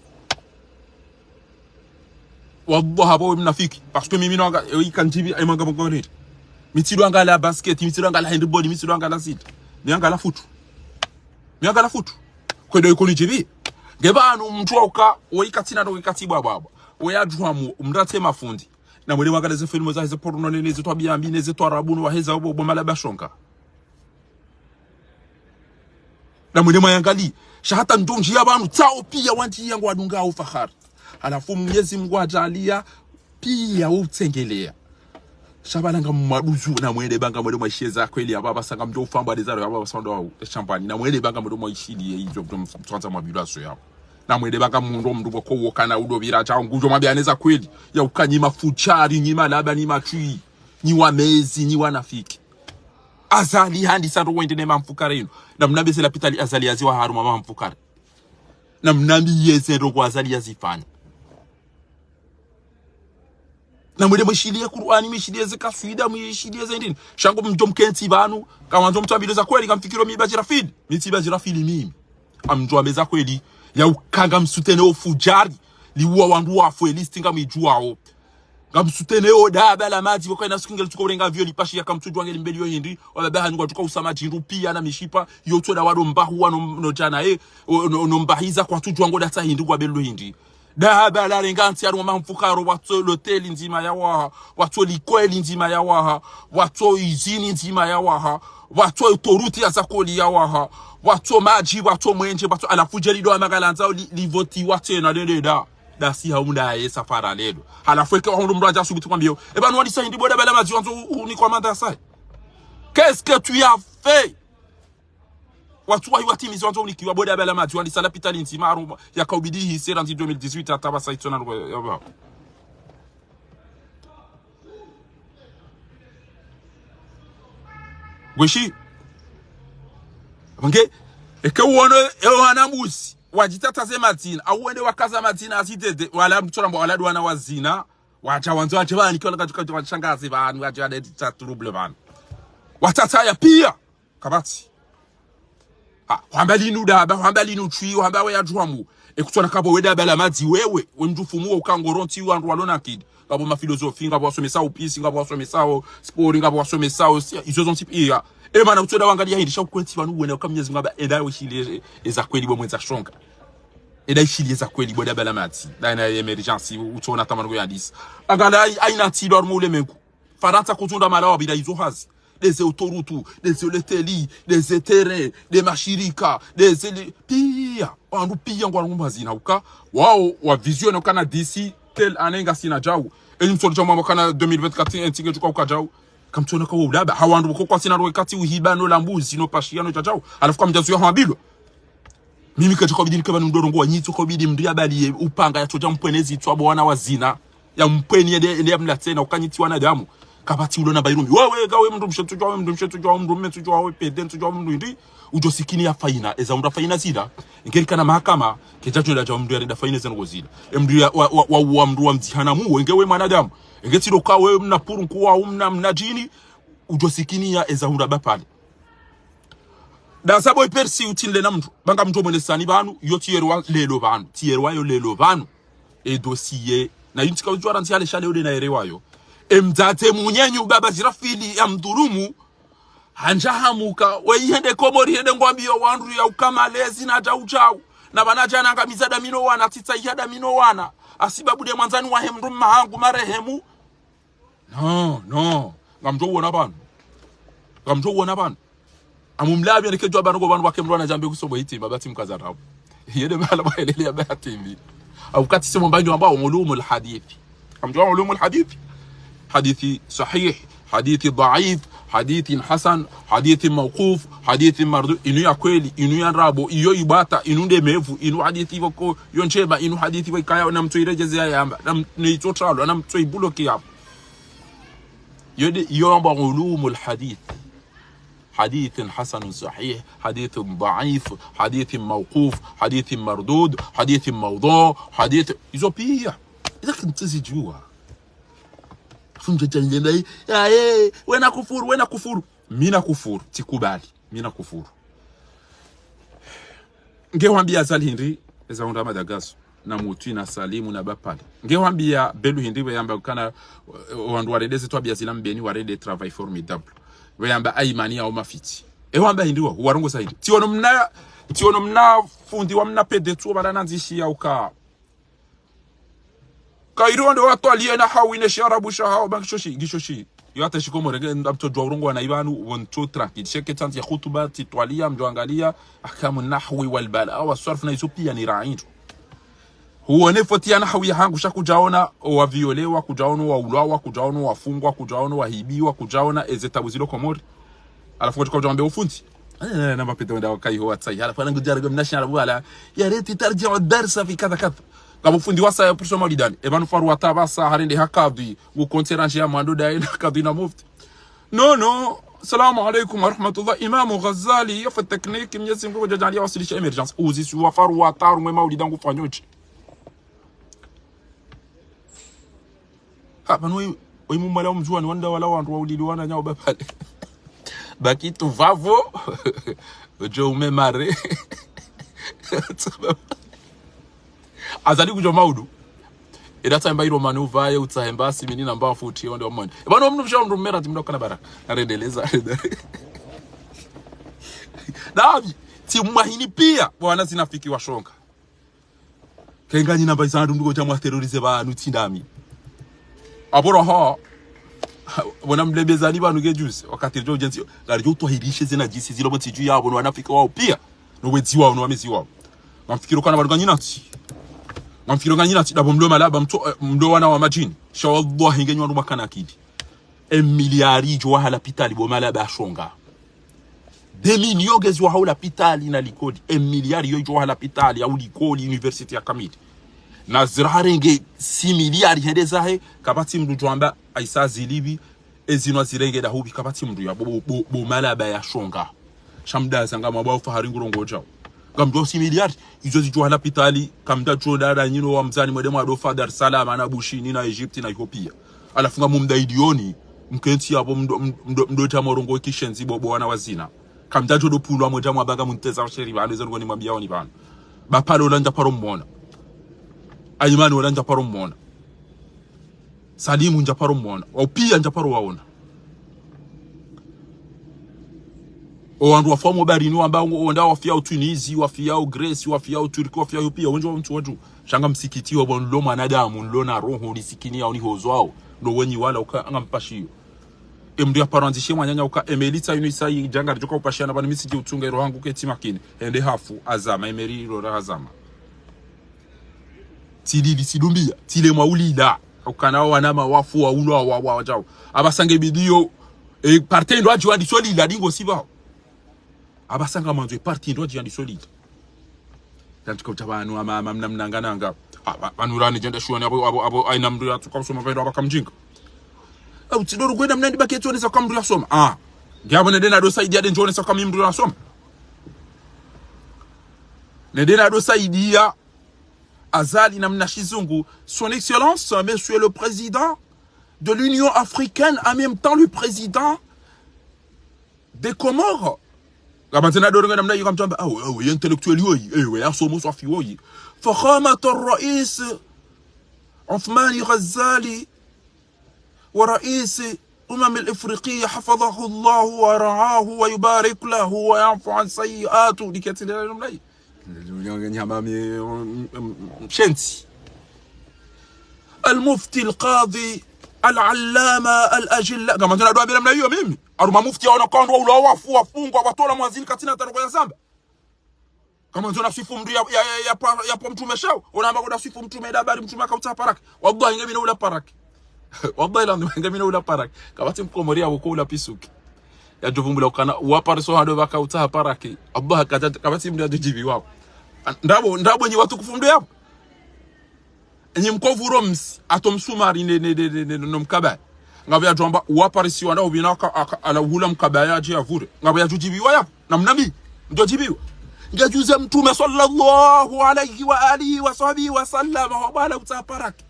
Wallahi, apvo we mnafiki. Parce que mimi nanga, e, ikandjibi, e, manga manga nini. Mi tsidwangala basket, mi tsidwangala handball, mi tsidwangala zida. Mi angala foot. Mi angala foot. Kwedo iko nidjibi. Nge pvanu mndru wa uka, we ikatsina ndo ikatsi bwa bwa bwa. We ya djuwa mu, mndru atse mafundi. Na mwele wangala ze filmu za heze porno ne, ne ze twabiya mbi, ne ze twarabu, no waheza obo, bo mala bashonga. Namwende mwayangalie. Sha hata ndo ndjiya pvanu, tsao piya wandjiya ngwadungao fahari. Halafu Mwenyezi Mungu hadjaaliya piya wo utsengelea. Sha pvala ngamwadjuzu, namwende pvanga mwende mwaishiliye za kweli, apvasa ngamdjo ufamba nde zaro, apvasa ndo shambani. Namwende pvanga mwende mwaishiliye izo, mdjo mtsandza mwabilaso yao. Namwende pvanga mndru mndru pvoko wokana udo pvira djao ngudjo mwambiane za kweli. Ya uka nyi mafudjari, nyi malaba, nyi matswi, nyi wamezi, nyi wanafiki. Azali handisa ndo wende ne mamfukare inu. Namnambe ze lapitali Azali yaziwaha harumwa mamfukare. Namnambiye ze ndrongo Azali yazifanya. Namwende mwishiliye Kur'ani, mwishiliye ze kaswida, mwishiliye ze ndini. Sha ngo mdjo mkentsi pvanu, kamwandzo mtsambilwe za kweli, kamfikiri mi badjirafili. Mi tsi badjirafili mimi. Ngamdjo wambe za kweli, ya uka ngamsoutenir wo fudjari, liuwa wandru wafu, e liste ngamwidjuwao. Ngamsoutenir wo daba la madzi, pvoko ina siku ngelitsuka urenga avion lipashiya kamtsudjuwa ngelimbeliyo hindri, wababa hanyu ngwatsuka usa madji hindru piya na mishipa, yo tsoda wado mbahuwa no, no djana, eh, o, no, no mbahiza kwatsudjuwa ngo datsa hindri ngwabelilo hindri. Daba larenga ntsi harumwa mamfukare, watso loteli ndzima yawaha, watso likoli ndzima yawaha, watso izini ndzima yawaha, watso autoroute ya zakoli yawaha, watso madji, watso mwenje, watso halafu djeli ndo amakalandza li, livotiwa tsena leleda. Dasi haumda ye safara lelo. Halafu eka wahundru mndru hadja subuti kwambiyo, eba nuwandisa hindri bo daba la madzi wandzo u, u, unikwa mandat ya sahi. Qu'est-ce que tu as fait? Watsuwahi watimizi wandzo unikiwa bo daba la madzi wandisa lapitali ndzima harumwa yakaubidi hise randzi deux mille dix-huit hata pvasa itsona ndrongo ya pvao. Ngweshi. Pvange, eke uwono, ewo wana mbuzi, wadjitsatsa ze madzina, au wende wakaza madzina azidede, wala mtsola mbo wala ndo wana wazina, wadja wandzo wadje pvani, kiwa laka djuka wadja shangazi pvani, wadja wadetsa trouble pvani. Watsatsa ya piya. Kapvatsi. Ha, hwamba linu daba, hwamba linu tswi, hwamba we yadjuhamu. Ekutsona kapvo we daba la madzi wewe, we mdjufumu wo uka ngorontsi wandru walona akili. Ngapvo mafilozofi, ngapvo wasomesao upisi, ngapvo wasomesao sport, ngapvo wasomesao, si, izo zontsi piya. E mana kutsoda wangaliya hindri, sha ukwentsi pvanu wena uka Mwenyezi Mungu hamba, enda wishiliye, e, eza kweli bo mwendza shonga. Enda ishiliye za kweli bo daba la madzi. Dayina emergence, utsona tamanu kuyandisa. Angala ai, aina ntsi ilo harumwa ulemengu. Farantsa kutsunda mala wapvira izo hazi. Des autoroutes, des hôtels, des terrains, des mashirika, des éli-, piya, wandru piya ngwanu mazina uka, wao, wa visionner ukana d'ici telle année ngasina djau. Enyi msolo djau mwamba ukana deux mille vingt-quatre entsi ngedjuka uka djau. Kamtsona kawo udaba, ha wandru pvoko kwasina rwe kati uhiba no la mbuzi, no pashiya no djadjau. Halafu kamdjazuwa hwambilwa. Mimi kadjaka ubidi nike pvanu ndo rongowa nyitso ka ubidi mndru yabaliye upanga yatsodja mpvene zitswa bo wana wazina. Ya mpvene yende, yende ya mlatsena, uka nyi tsi wanadamu. Kapvatsi ulo na mbairumi. Wewe, ka we mndru mshe tsudjuwa, we mndru mshe tsudjuwa, we mndru mme tsudjuwa, we pede tsudjuwa, we mndru hindri. Udjo sikini ya fayina, eza undra fayina zila. Ngeri kana mahakama, kedja djo ladja mndru yarenda fayina zenu ngozila. E mndru ya, wa, wa, wa, wa mndru wa mdzihana mu, enge we mwanadamu. Enge tsi ndo ka we mna puru nkuwa, mna, mna djini. Udjo sikini ya eza undra bapvale. Dasa boy Percy utsinle na mndru. Pvanga mndru mwenesani pvanu, yo tsi yerwa lelo pvanu. Tsi yerwa yo lelo pvanu. E dossier. Na yuntsika udjuwa rantsi hale shale ude na yerewa yo. E mdzadze munyenyu baba Zirafili ya mdhulumu. Handja hamuka. We yihende Komori hende ngwambiyo wandru ya uka malezi na djau djau. Na pvana djana ngamiza damino wana, tsitsa iya damino wana. Hasibabu de mwandzani wahe mndru mma hangu marehemu. No, no. Ngamdjo uwona pvanu. Ngamdjo uwona pvanu. Amu mlabi yanike djuwa pvanu ko pvanu pvake mndru wana djambe kusobo hitima, pvatsi mkaza rabu. Yende mahala pvwa elele ya pvatsi mbi. Au kati semo mbandjo wamba ulumul hadith. Ngamdjo ulumul hadith. Hadithi sahih, hadithi dhaif, hadithi hasan, hadithi mawquf, hadithi mardud. Inu ya kweli, inu ya ndrabo, iyo ibata, inu nde mevu, inu hadithi pvoko, yo ndjema, inu hadithi pvo ikaya, na mtso iredjeze ya yamba, na m-, ne itso tralo, na mtso ibuloki yamba. Yo de, yo amba ulumul hadith. Hadith hasan sahih, hadith dhaif, hadith mawquf, hadith mardud, hadith mawdu, hadith, izo piya. Izo kintsi zidjuwa. Funja djani lemba, ya, eh, wena kufuru, wena kufuru. Mi na kufuru, tsikubali. Mi na kufuru. Nge wambiya Azali hindri, eza undra madagaso, na Mutwi, na Salimu, na Bapale. Nge wambiya Belu hindri, we yamba ukana, eh, wandru warende ze twabiya zila mbeni, warende travail formidable. We yamba Aimani ya umafiti. E wamba hindri wa, warongoza hindri. Tsiono mna, tsiono mna fundi wa mna pede tsuo bala nandzishi ya uka. Kairi wande watwaliye na hawu ine shiarabu sha hawu, ba ngisho shi, ngisho shi. Yo hata shikomori nge, nda mtsodjuwa urongowa na ipvanu, wo ntso tranquille. Sheke tsandzi ya khutuba, titwaliya, mdjo angaliya, ahkamu nahwi wal balagha, wa sarfu na izo piya ni raindu. Huone foti ya nahwi ya hangu, sha kudjaona owa violewa, kudjaona owa ulwawa, kudjaona owa fungwa, kudjaona owa hibiwa, kudjaona eze tabu zilo Komori. Halafu kudja kudja wambe ufundi. Eh, na mapete wenda wakayi ho watsayi. Halafu ana ngudjara gwe mnashi halafu wala. Ya reti tarjia wa darsa fi kadha kadha. Ngapvo fundi wasaya pursho maulidani. Epvanu faru wata pvasa harende ha kadhi. Ngu konse ranje ya mwando daye na kadhi na mufti. Non, non. Salamu alaikum wa rahmatullah. Imamu Ghazali, yo fa technique, Mnyezi Mngu kudjadjaliya wasilisha émergence. Uzisi wa faru wata harumwa maulida ngufanyo dje. Ha, pvanu oyi, oyi mumwala omdjuwani wanda wala wandru waulili wananyawo bapvale. Baki tu pvapvo. Udjo ume mare. Azali kudjo maudu. Eda tsaha emba ilo mani uvaye, utsaha emba simini na mba futi, onde wamwene. Epvanu omndru msha omndru mmera, tsimdo kana baraka. Narendeleza, narendeleza. Davi, tsimwahini piya, bwana zinafiki washonga. Ke nganyi namba izandru mndru kotsa mwa terroriser pvanu tsi ndami. Apvo roho. Bona mlembezani pvanu ke juzi. Wakati ridjo ujenzi. Ngaridjo utwahirishe zina djisi zilo pvo tsidju yapvo no wanafiki wawo piya. No wedzi wawo, no wamezi wawo. Ngamfikiri kana pvanu nganyi natsi. Ngamfikiri nganyi natsi. Dapvo mlo malaba mto, eh, mlo wana wa madjini. Sha wallahi ngenyi wandru makana akili. E milliard idjo waha lapitali bo malaba ashonga. Deux millions ngezi waha lapitali na likoli. E milliard yo idjo waha lapitali au likoli université ya kamili. Na zira harenge six milliards hende zahe, kapvatsi mndru djwamba aisa zilipvi, ezinu azirenge dahupvi, kapvatsi mndru ya bo, bo, bo, bo malaba yashonga. Sha mdaza ngamwambao fahari ngurongodjao. Ngamdjo six milliards, izo zidjo waha lapitali, kamdadjo dada nyino wa mzani mwende mwadofa Dar es Salaam, na Bushini, na Egypte, na Ethiopia. Halafu ngamumda idioni, mkentsi yapvo mdo, mdo, mdo dja morongo kishenzi bo, bo wana wazina. Kamdadjo dopvulwa mwende mwabanga munteza washeri pvanu, ezo ngoni mwambiyaoni pvanu. Bapalo ola ndjaparo mmona. Ayimani ola ndjaparo mmona. Salimu ndjaparo mmona. Wao piya ndjaparo waona. Owandru wafa mo barini wamba ngo, onda wafiya o Tunisie, wafiya o Grèce, wafiya o Turquie, wafiya yo piya, wendji wa mntsu wadju. Sha ngamsikitiyo pvo nlo mwanadamu, nlo na roho, nisikini yao nihozwao. Ndo wenyi wala uka, ngampashiyo. Emndru yaparo andzishe mwananya uka, emeli tsa inu isa idja ngaridjo ka upashiyana pvanu mi tsidji utsunga eroho hangu ketsi makini. Hende hafu, hazama, emeli ilo ra hazama. Tsilili, tsidumbiya, tsilemwa ulila. Ukana wo wanama wafu, waulwa, wa, wa, wadjao. Apvasa nge bidiyo, e, parti ndo adji wandiso lila, dingo sipvao. Apvasa ngamandzo e parti ndo adji wandiso lila. Tantika uta pvanu, ama, ama, mna, mnanga, nanga. Apva, pvanu rani djenda shuwani, apvo, apvo, apvo, ayina mndru yatsuka usoma pvendo, apva kamdjinga. Au, tsidoro kwenda mnandi baki etsi onesa ka mndru yasoma. Ah. Nge apvo nende nado saidiya de ndjo onesa ka mi mndru yasoma. Nende nado saidiya Azali na mna shizungu, Son Excellence, Monsieur le Président de l'Union africaine, en même temps le Président des Comores. Ngamandze nadoro nge namna iyo ngamdjamba, awe, awe, ye intellectuel yoyi, ewe, yasomo swafi woyi. فخامة الرئيس عثمان غزالي ورئيس الأمم الإفريقية حفظه الله ورعاه ويبارك له ويعفو عن سيئاته. Diketsi ndela nomlai. Nyama mi, um, um, shensi. المفتي القاضي العلامة الأجلاء. Ngamandze nadua bila mna iyo mimi. Harumwa mufti yaona kandru wa ula wafu, wafungwa, watola mwazini katsina taroko ya zamba. Kamandzo naswifu mndru ya, ya, ya, ya, ya, yapvo mtrume shawo. Onamba ko naswifu mtrume, eda habari mtrume akautsaha paraki. Wallahi nge mi na ula paraki. Wallahi la nge mi na ula paraki. Kapvatsi mkomori yapvo ko ula pisuki. Yadjo vumbula ukana, wa Pariso hando pvakautsaha paraki. Allah kata, kapvatsi mndru yadjo djibiwa. Ndrabo, ndrabo nyi watukufu mndru yapvo. Enyi mkovu romsi, ato msumari ne, ne, ne, ne, ne, no mkabaya. Ngapvo yadjwamba, uwaparisiwa nda ubina aka, aka, ala uhula mkabaya yadje yavure. Ngapvo yadjudjibiwa yapvo, na mnambi, mdjodjibiwa. Ngedjuze Mtrume swallallahu alayhi wa alihi wa sahbihi wa sallam, wa bwala utsaha paraki.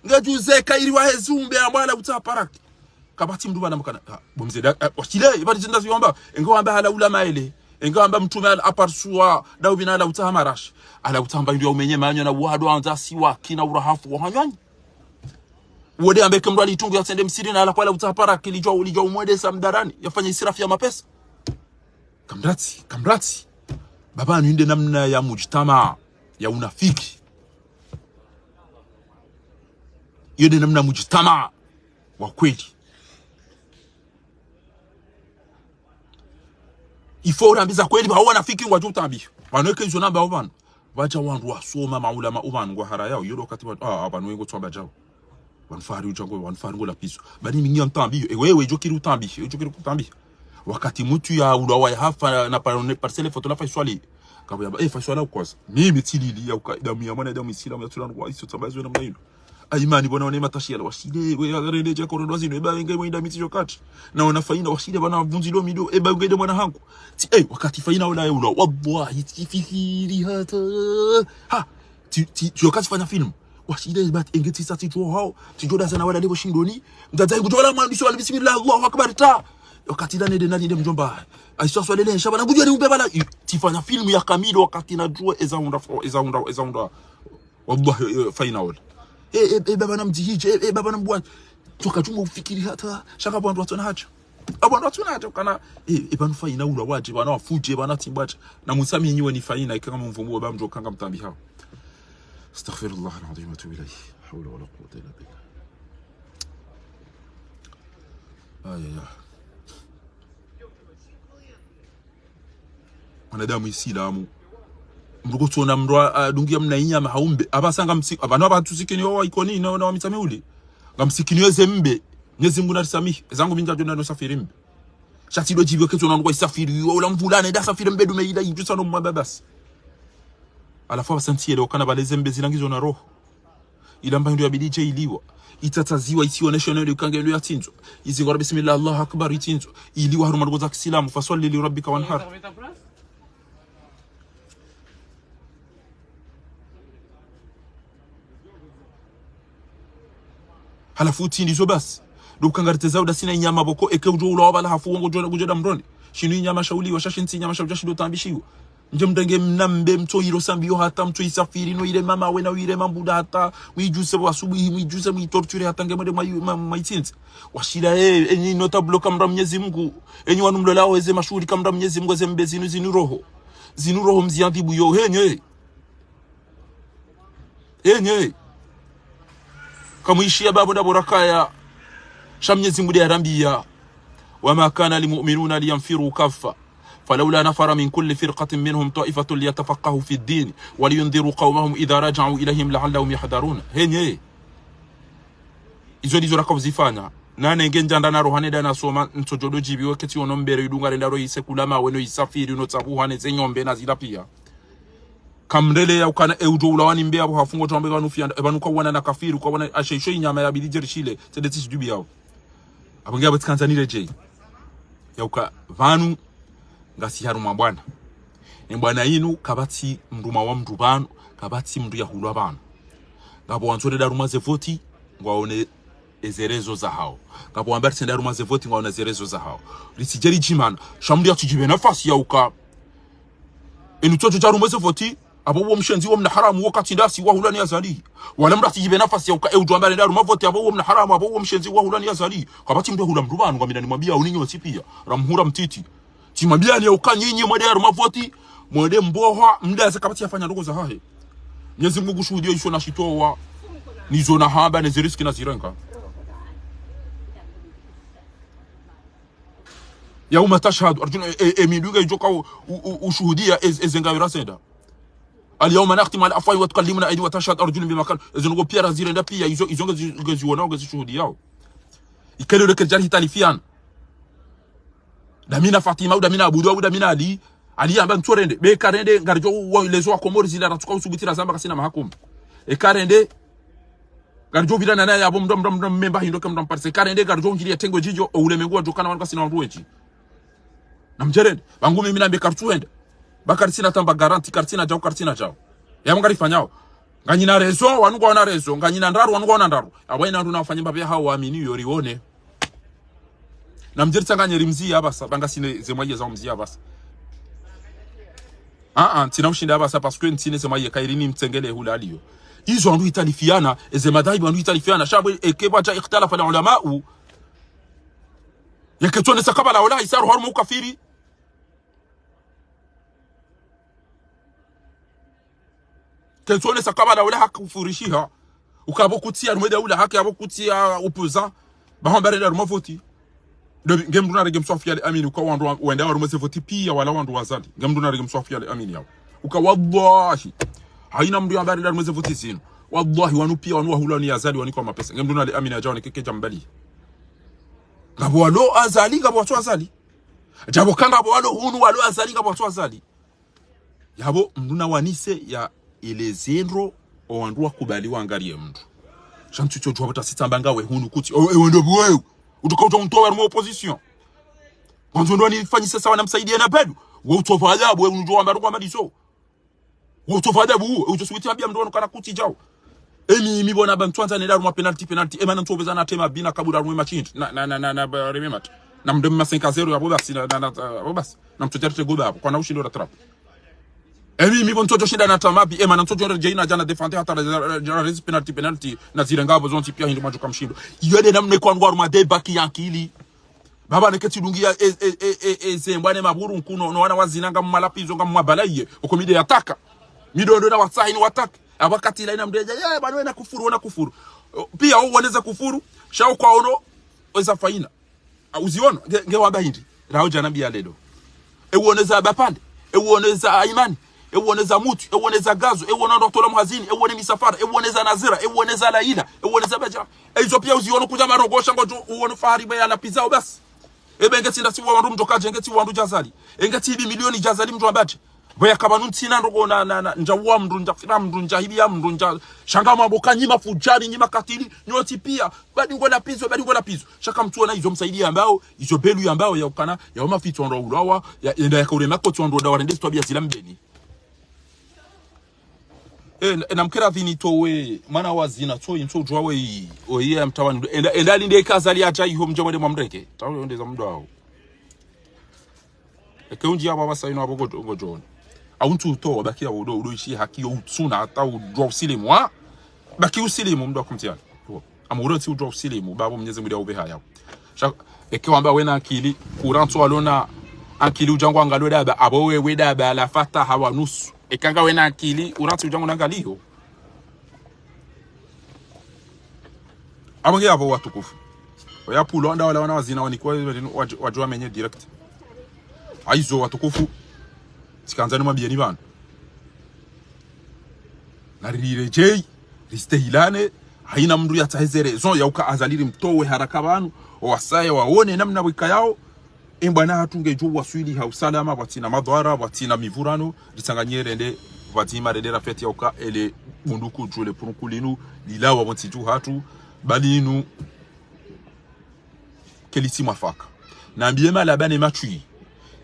Ngedjuze kairi wa hezumbe, wa bwala utsaha paraki. Kapvatsi mndru pvanu mkana, ha, bo mze da, eh, washile, ipvali zinda ziwamba, enge wamba hala ula maele, enge wamba Mtrume ala aparsuwa, da ubina ala utsaha marashi. Ala utsaha mba indru ya umenye manyo na wado andza siwaki na urahafu wa hanywanyi. Wode ambe ke mndru alitungu ya tsende msiri na ala kwa ala utsaha paraki lidjwa, lidjwa umwedesa mdarani, yafanya israfu ya mapesa. Kamratsi, kamratsi. Baba anu inde namna ya mujtamaa, ya unafiki. Iyo nde namna mujtamaa. wa kweli. Il faut urambiza kweli, ba wanafiki ngwadjo utambiha. Pvanu eka izo namba pvanu. Pvadja wandru wasoma maulama pvanu ngwahara yao, iyo ndo wakati wa, ah, ah, pvanu wengo tswamba djao. Pvanu fahari udja ngo, pvanu fahari ngo la piso. Bani mi ngiya mtambiho, e wewe djokiri utambihe, djokiri kutambiha. Wakati mutru ya ulwa wa ya hafa na paro ne parcelle photo la Faiswali. Kabu ya ba, eh, Faiswali ukwaza. Mimi tsilili ya uka, damu ya mwana, damu isilamu ya tsulanu wa iso tsamba zo namna inu. Ayi mani bona wane matashi yala washile, we ya rende dja korondo zinu, eba wenge mwenda mitsi djokati. Na wana Faina washile bana vunzi lo mido, eba wenge de mwana hangu. Tsi, eh, wakati Faina ola ya ulwa, wallahi, tsifikiri hata. Ha, tsi, tsi, tsi wakati fanya film. Washile, bat, enge tsi sa tsi djo hao, tsi djo da zana wala lebo shindoni. Mdzadze yangu djo la mwandiso wala bismillah, Allahu Akbar ta. Wakati da nede nani de mdjomba. Ayi swa swalele, nsha bana, ngudjo ni umbe bala. I, tsifanya film ya kamili wakati na djuwa, eza hundra, eza hundra, eza hundra. Wallahi, eh, Faina ola. Eh, eh, eh, baba na mdzihidje, eh, eh, baba na mbwani. Tsoka tsumo ufikiri hata, shaka bo wandru watsona hadja. Abo wandru watsona hadja, kana, eh, eh, pvanu Faina ulwa wadje, pvanu wafudje, pvanu tsimbwadje. Na musaminyi weni Faina, ikanga mumvumu, baba mdjo kanga mtambi hao. أستغفر الله العظيم وأتوب إليه. لا حول ولا قوة إلا بالله. آي، آي، آي. Mwanadamu isilamu. Mndru kutsona mndru a, a, dungi ya mna inyama haumbe. Aba sanga msi, aba no aba tusikini wa ikoni, no, no, mitsa miuli. Nga msikini weze mbe. Mnyezi Mungu narisamihi. Ezangu minga djona no safiri mbe. Sha tsi do djibiwa ketsona nukwa isafiri. Wa ula mvulane, da safiri mbe dume ila, idjusa no mwamba basi. Halafu aba santi yele wakana baleze mbe zilangizo na roho. Ila mba hindru ya bidi dje iliwa. Itataziwa, isioneshwe na yule kange yule yatsindzwa. Izingora bismillah, Allahu Akbar, itsindzwa. Iliwa harumwa ndrongo za kisilamu, fasalli li rabbika wanhar. Halafu utsi ndizo basi. Ndo ukangariteza uda sina inyama boko, eke udjo ulawa bala hafu wongo djo, udjo da mroni. Shinu inyama shauliwa, sha shintsi inyama shaudja shindo tambishiwa. Ndje mndrenge mna mbe mtso ilo sambiyo hata mtso isafiri no ile mama wena wile mambuda hata mwijuse wa asubuhi, mwijuse mwitorture hata nge mwende mwa, mwa, mwa itsinzi. Washila, eh, enyi notable kamra Mnyezi Mungu. Enyi wanu mlolao eze mashuhuri kamra Mnyezi Mungu, eze mbe zinu zinu roho. Zinu roho mziadhibu yo, henye. Enye. Kamwishiya babo nda borakaya. Sha Mnyezi Mungu de yarambiya. وما كان المؤمنون لينفروا كافة فلولا نفر من كل فرقة منهم طائفة ليتفقهوا في الدين ولينذروا قومهم إذا رجعوا إليهم لعلهم يحذرون. Henye. Izo ndizo raka uzifanya. Nane nge ndjanda na rohane da nasoma, ntsodjo do djibiwa ketsi ono mbere idunga renda ro ise kulama weno isafiri, uno tsabuhane ze nyombe na zila piya. Kamrele ya ukana e udjo ulawa ni mbe abo hafungo tsambe pvanu fianda, e pvanu kwa wana na kafiri, kwa wana ashe isho inyama ya bidi djerishile, tsende tsi djubi yao. Abo nge abo tsikandza nile dje. Ya uka pvanu ngasi harumwa bwana. Ne bwana inu kapvatsi mndru mawa mndru pvanu, kapvatsi mndru yahulwa pvanu. Ngapvo wandzo nde harumwa ze voti, ngwaone eze rezo zahao. Ngapvo wamba ritsende harumwa ze voti, ngwaone ze rezo zahao. Ritsidje ridjimana, sha mndru yatsudjibe nafasi ya uka. Enu tsotso dja harumwa ze voti, abo uwo mshenzi uwo mna haramu uwo katsi ndasi wahulwa ni Azali. Wala mndru yatsudjibe nafasi ya uka, e udjo amba nde harumwa voti, abo uwo mna haramu, abo uwo mshenzi wahulwa ni Azali. Kapvatsi mndru yahula mndru pvanu, ngamina nimwambiya, uninyo tsipiya, ramhura mtiti. Tsimwambiyani ya uka nyinyi mwende harumwa voti, mwende mboha, mndru yaze kapvatsi yafanya ndrongo zahahe. Mnyezi Mungu ngushuhudiyo isho nashitowa, nizo nahamba, neze riziki nazirenga. يوم تشهد أرجلهم, e, e, e mindru nge idjoka u, u, u, ushuhudiya, e, e, zenga yura zenda. اليوم نختم على أفواههم وتكلمنا أيديهم وتشهد أرجلهم بما كانوا. Ezo ndrongo piya razirenda piya, izo, izo nge zi, nge ziwona, nge zishuhudiyao. Ikele leke djari hitalifiyana. Damina Fatima, au damina Abudu, au damina Ali. Ali yamba ntsorende. Be karende, ngaridjo wa, lezo wa Komori zila ratsuka usubuti razamba kasina mahakuma. E karende, ngaridjo pvirana naye abo mndru, mndru, mndru, memba hindo ke mndru mparse. Karende, ngaridjo ungiliya tengo djidjo, o ulemengu wadjo kana wanu kasina wandru wendji. Namdjerende, pvangu mimi nambe karitsuhenda. Ba karitsina tamba garanti, karitsina djau, karitsina djau. Yamwe ngarifanyao. Nganyina rezo, wanu ngwaona rezo. Nganyina ndraru, wanu ngwaona ndraru. Abo ina ndru na wafanye mbapvi hao waamini yo rione. Namdjeri tsanganye rimziya apvasa, ba ngasine ze mwaye za umziya apvasa. Ah, ah, ntsina ushinda apvasa, parce que ntsine ze mwaye kairi ni mtsengele hula aliyo. Izo wandru hitalifiyana, eze madhahibu wandru hitalifiyana, sha bo eke pvwadja اختلف العلماء. Yeke tsonesa kabala ola isa roho harumwa ukafiri. Ketsonesa kabala ola hakufurishiha. Uka abo kutsi ya harumwa daula haki, abo kutsi ya opposant. Baho amba renda harumwa voti. Ndo pvi, nge mndru narenge mswafu yale amini, uka wandru wa, wenda harumwa ze voti pia wala wandru wa Azali. Nge mndru narenge mswafu yale amini yawo. Uka wallahi. Haina mndru yamba renda harumwa ze voti zinu. Wallahi, wanu pia, wanu wahula ni Azali, wanikwa mapesa. Nge mndru nale amini ajawo neke kedja mbali. Ngapvo walo Azali, ngapvo watsu Azali. Djapvo ka ngapvo walo hunu, walo Azali, ngapvo watsu Azali. Yapvo mndru nawanise ya ile zendro, o wandru wakubali wangaliye mndru. Sha mtsutso djuwa pvo ta sitsamba ngawe hunu kutsi, o, ewe ndo pvi wewe. Utuka uta untowa harumwa opposition. Wandzo ndo wanifanyise sawa na Msaidiya na Belu. We utsopva adabu, we unudjo wamba ndo kwa madiso. We utsopva adabu, we utso suwiti ambia mndru wanu kana kutsi djawo. Emi, mi pvo namba ntswandza nenda harumwa penalty, penalty. Ema na ntsopveza na tema bina kabula harumwa mashindi. Na, na, na, na, na, ba, reme mat. Na mndru ma cinq à zéro yapvo basi, na, na, na, na, yapvo basi. Na mtsotsa tete goba yapvo. Kwana ushindi wa trap. Emi, mi pvo ntsodjo shinda na tamabi. Ema na ntsodjo redjeyi na djana défendre hata la, la, la, la, penalty, penalty. Na zire ngapvo zontsi pia hindri mwadjo ka mshindo. Iyo nde namna ikwangu harumwa debaki ya akili. Baba neke tsidungi ya, e, e, e, e, e, zembwa ne maburu nkuno, no wana wazina ngamwalapizo, ngamwabalaye. Oko mi nde yataka. Mi ndo ndo na wasahi ni wataka. Apvo wakati ila ina mndru yadja, ye, bwana wena kufuru, wena kufuru. O, pia uwoneza kufuru, sha ukwaono, weza faina. A, uziono, nge, nge wamba hindri. Raho djana mbia lelo. Ewoneza Bapande. Ewoneza Aimani. Ewoneza Mutu. Ewoneza Gazo. Ewone ndo tola muhazini. Ewone Misafara. Ewoneza Nazira. Ewoneza Laila. Ewoneza Baja. E izo pia uziono kudja marongosha ngodjo uono fahari bwe ya lapizao basi. Ebe nge tsi nda si wa wandru mndru kadje, nge tsi wandru dja Azali. Enge tsi ibi milioni dja Azali mndru ambadje. Pvo yaka pvanu ntsina ndroko na, na, na, ndja uwa mndru, ndja fira mndru, ndja hibiya mndru, ndja shanga mambo ka nyi mafudjari, nyi makatili, nyontsi pia, badi ngo lapizo, badi ngo lapizo. Sha ka mtsuona izo Msaidiya yambao, izo Belu yambao, ya ukana, ya umafitso ndo ulawa, ya enda yaka ule makotso ndo nda warende zitwabiya zila mbeni. E, na, na mkera dhini towe, mwana wazina, tso, intso djuwa we, o iye ya mtawani, enda, enda linde ka Azali yadja iho mdja mwende mwamreke. Tawe onde za mndru wao. Eke undji yapvo apvasa inu apvo ngodjo, ngodjo ona. Au ntsu utowa, baki ya udo, udo ishi haki yo utsuna, hata udjuwa usilimu, ha? Baki usilimu, mndru wa kumtiyana. Ama uro tsi udjuwa usilimu, bapvo Mnyezi Mngu ya upveha yawo. Sha, eke wamba wena akili, kurantso walona akili udja ngwangaliyo daba, apvo wewe daba, la fata hawa nusu. Eka nga wena akili, urantsi udja ngunangaliyo. Apvo nge apvo watukufu. Oya pulo anda wala wana wazina wanikwa wadju-, wadjuwa menye direct. Hayizo watukufu. Tsikandza nimwambiyeni pvanu. Nariredjeyi, ristehiyane, hayina mndru yatsahe ze raison, ya uka Azali rimtowe haraka pvanu, owasaya waone namna pvwikayao, e mbwana hatru ngedjo waswili ha usalama, pvwatsina madhwara, pvwatsina mivurano, ritsanganye rende, pvwadzima rende rafeti ya uka ele bunduku dju le punuku linu, lilawa pvontsi dju hatru, bali inu, kelitsi mwafaka. Nambiye malaba ne matswi,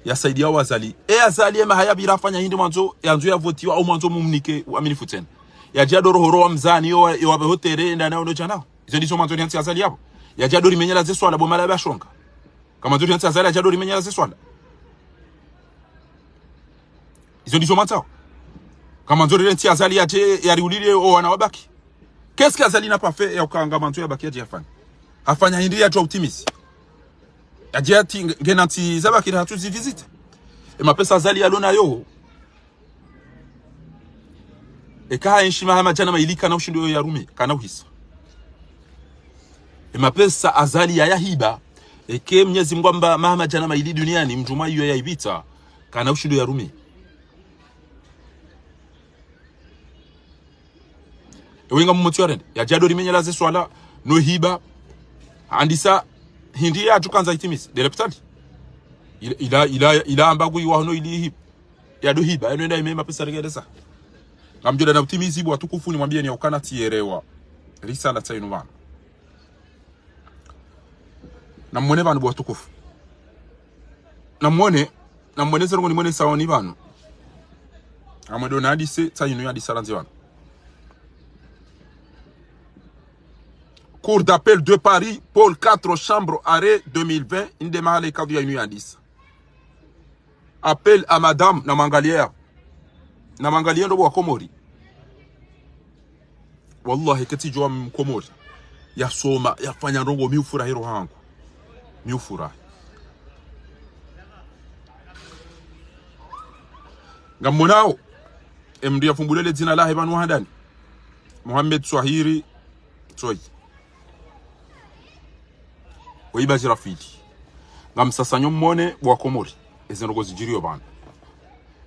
ya saidiya wa Azali. E Azali ema haya pvira hafanya hindri mwandzo, yandzo yavotiwa, au mwandzo mumnike, uaminifu tsena. Yadja ndo rohoro wa mzani, yo, yo wapve hotere, enda nayo no djanao. Izo ndizo mwandzo riantsi Azali yapvo. Yadja ndo rimenyela ze swala, bo malaba shonga. Kamwandzo riantsi Azali yadja ndo rimenyela ze swala. Izo ndizo mwandzao. Kamwandzo riantsi Azali yadje yariulile o wana wabaki. Qu'est-ce que Azali n'a pas fait ya uka ngamwandzo yabaki yadje yafanya? Hafanya hindri yadjuwa utimizi. Yadje yati nge-, ngena ntsi zabaki rahatsu zivisite. E mapesa Azali yalo nayo. Eka haenshi maha madjana mayili kana ushindo yo yarume, kana uhisa. E mapesa Azali yayahiba, eke Mnyezi Mngu amba maha madjana mayili duniani, mdjumwa iyo yayipvitsa, kana ushindo yarume. Ewe ngamumotsi warende, yadja ndo rimenyela ze swala, no hiba, handisa, hindri yadjo kandza itimizi, nde lapitali. Ila, ila, ila, ila amba kuyiwa hono ili hiba. Yado hiba, yano enda yime mapesa regelesa. Ngamdjo enda na utimizi bo watukufu nimwambiyeni ya ukana tsiyerewa. Risala tsayinu pvanu. Namwone pvanu bo watukufu. Namwone, namwone ze ndrongoo nimwone saoni pvanu. Amwe ndo nahadise, tsayinu yahadisa randzi pvanu. Cour d'appel de Paris, Pôle quatre, chambre, arrêt deux mille vingt, inde mahala ikadhi yayinu yahadisa. Appel à madame, namwangaliye. Namwangaliye ndo bo wa Komori. Wallahi, ketsi djuwa Mkomori. Yasoma, yafanya ndrongoo mi ufurahi roho hangu. Mi ufurahi. Ngammonao, e mndru yafumbulele dzina lahe pvanu handani. Mohamed Swahiri Tsoi. Oyi Bazirafili. Ngamsasanyo mmone bo Wakomori. Eze ndrongoo zidjiriyo pvanu.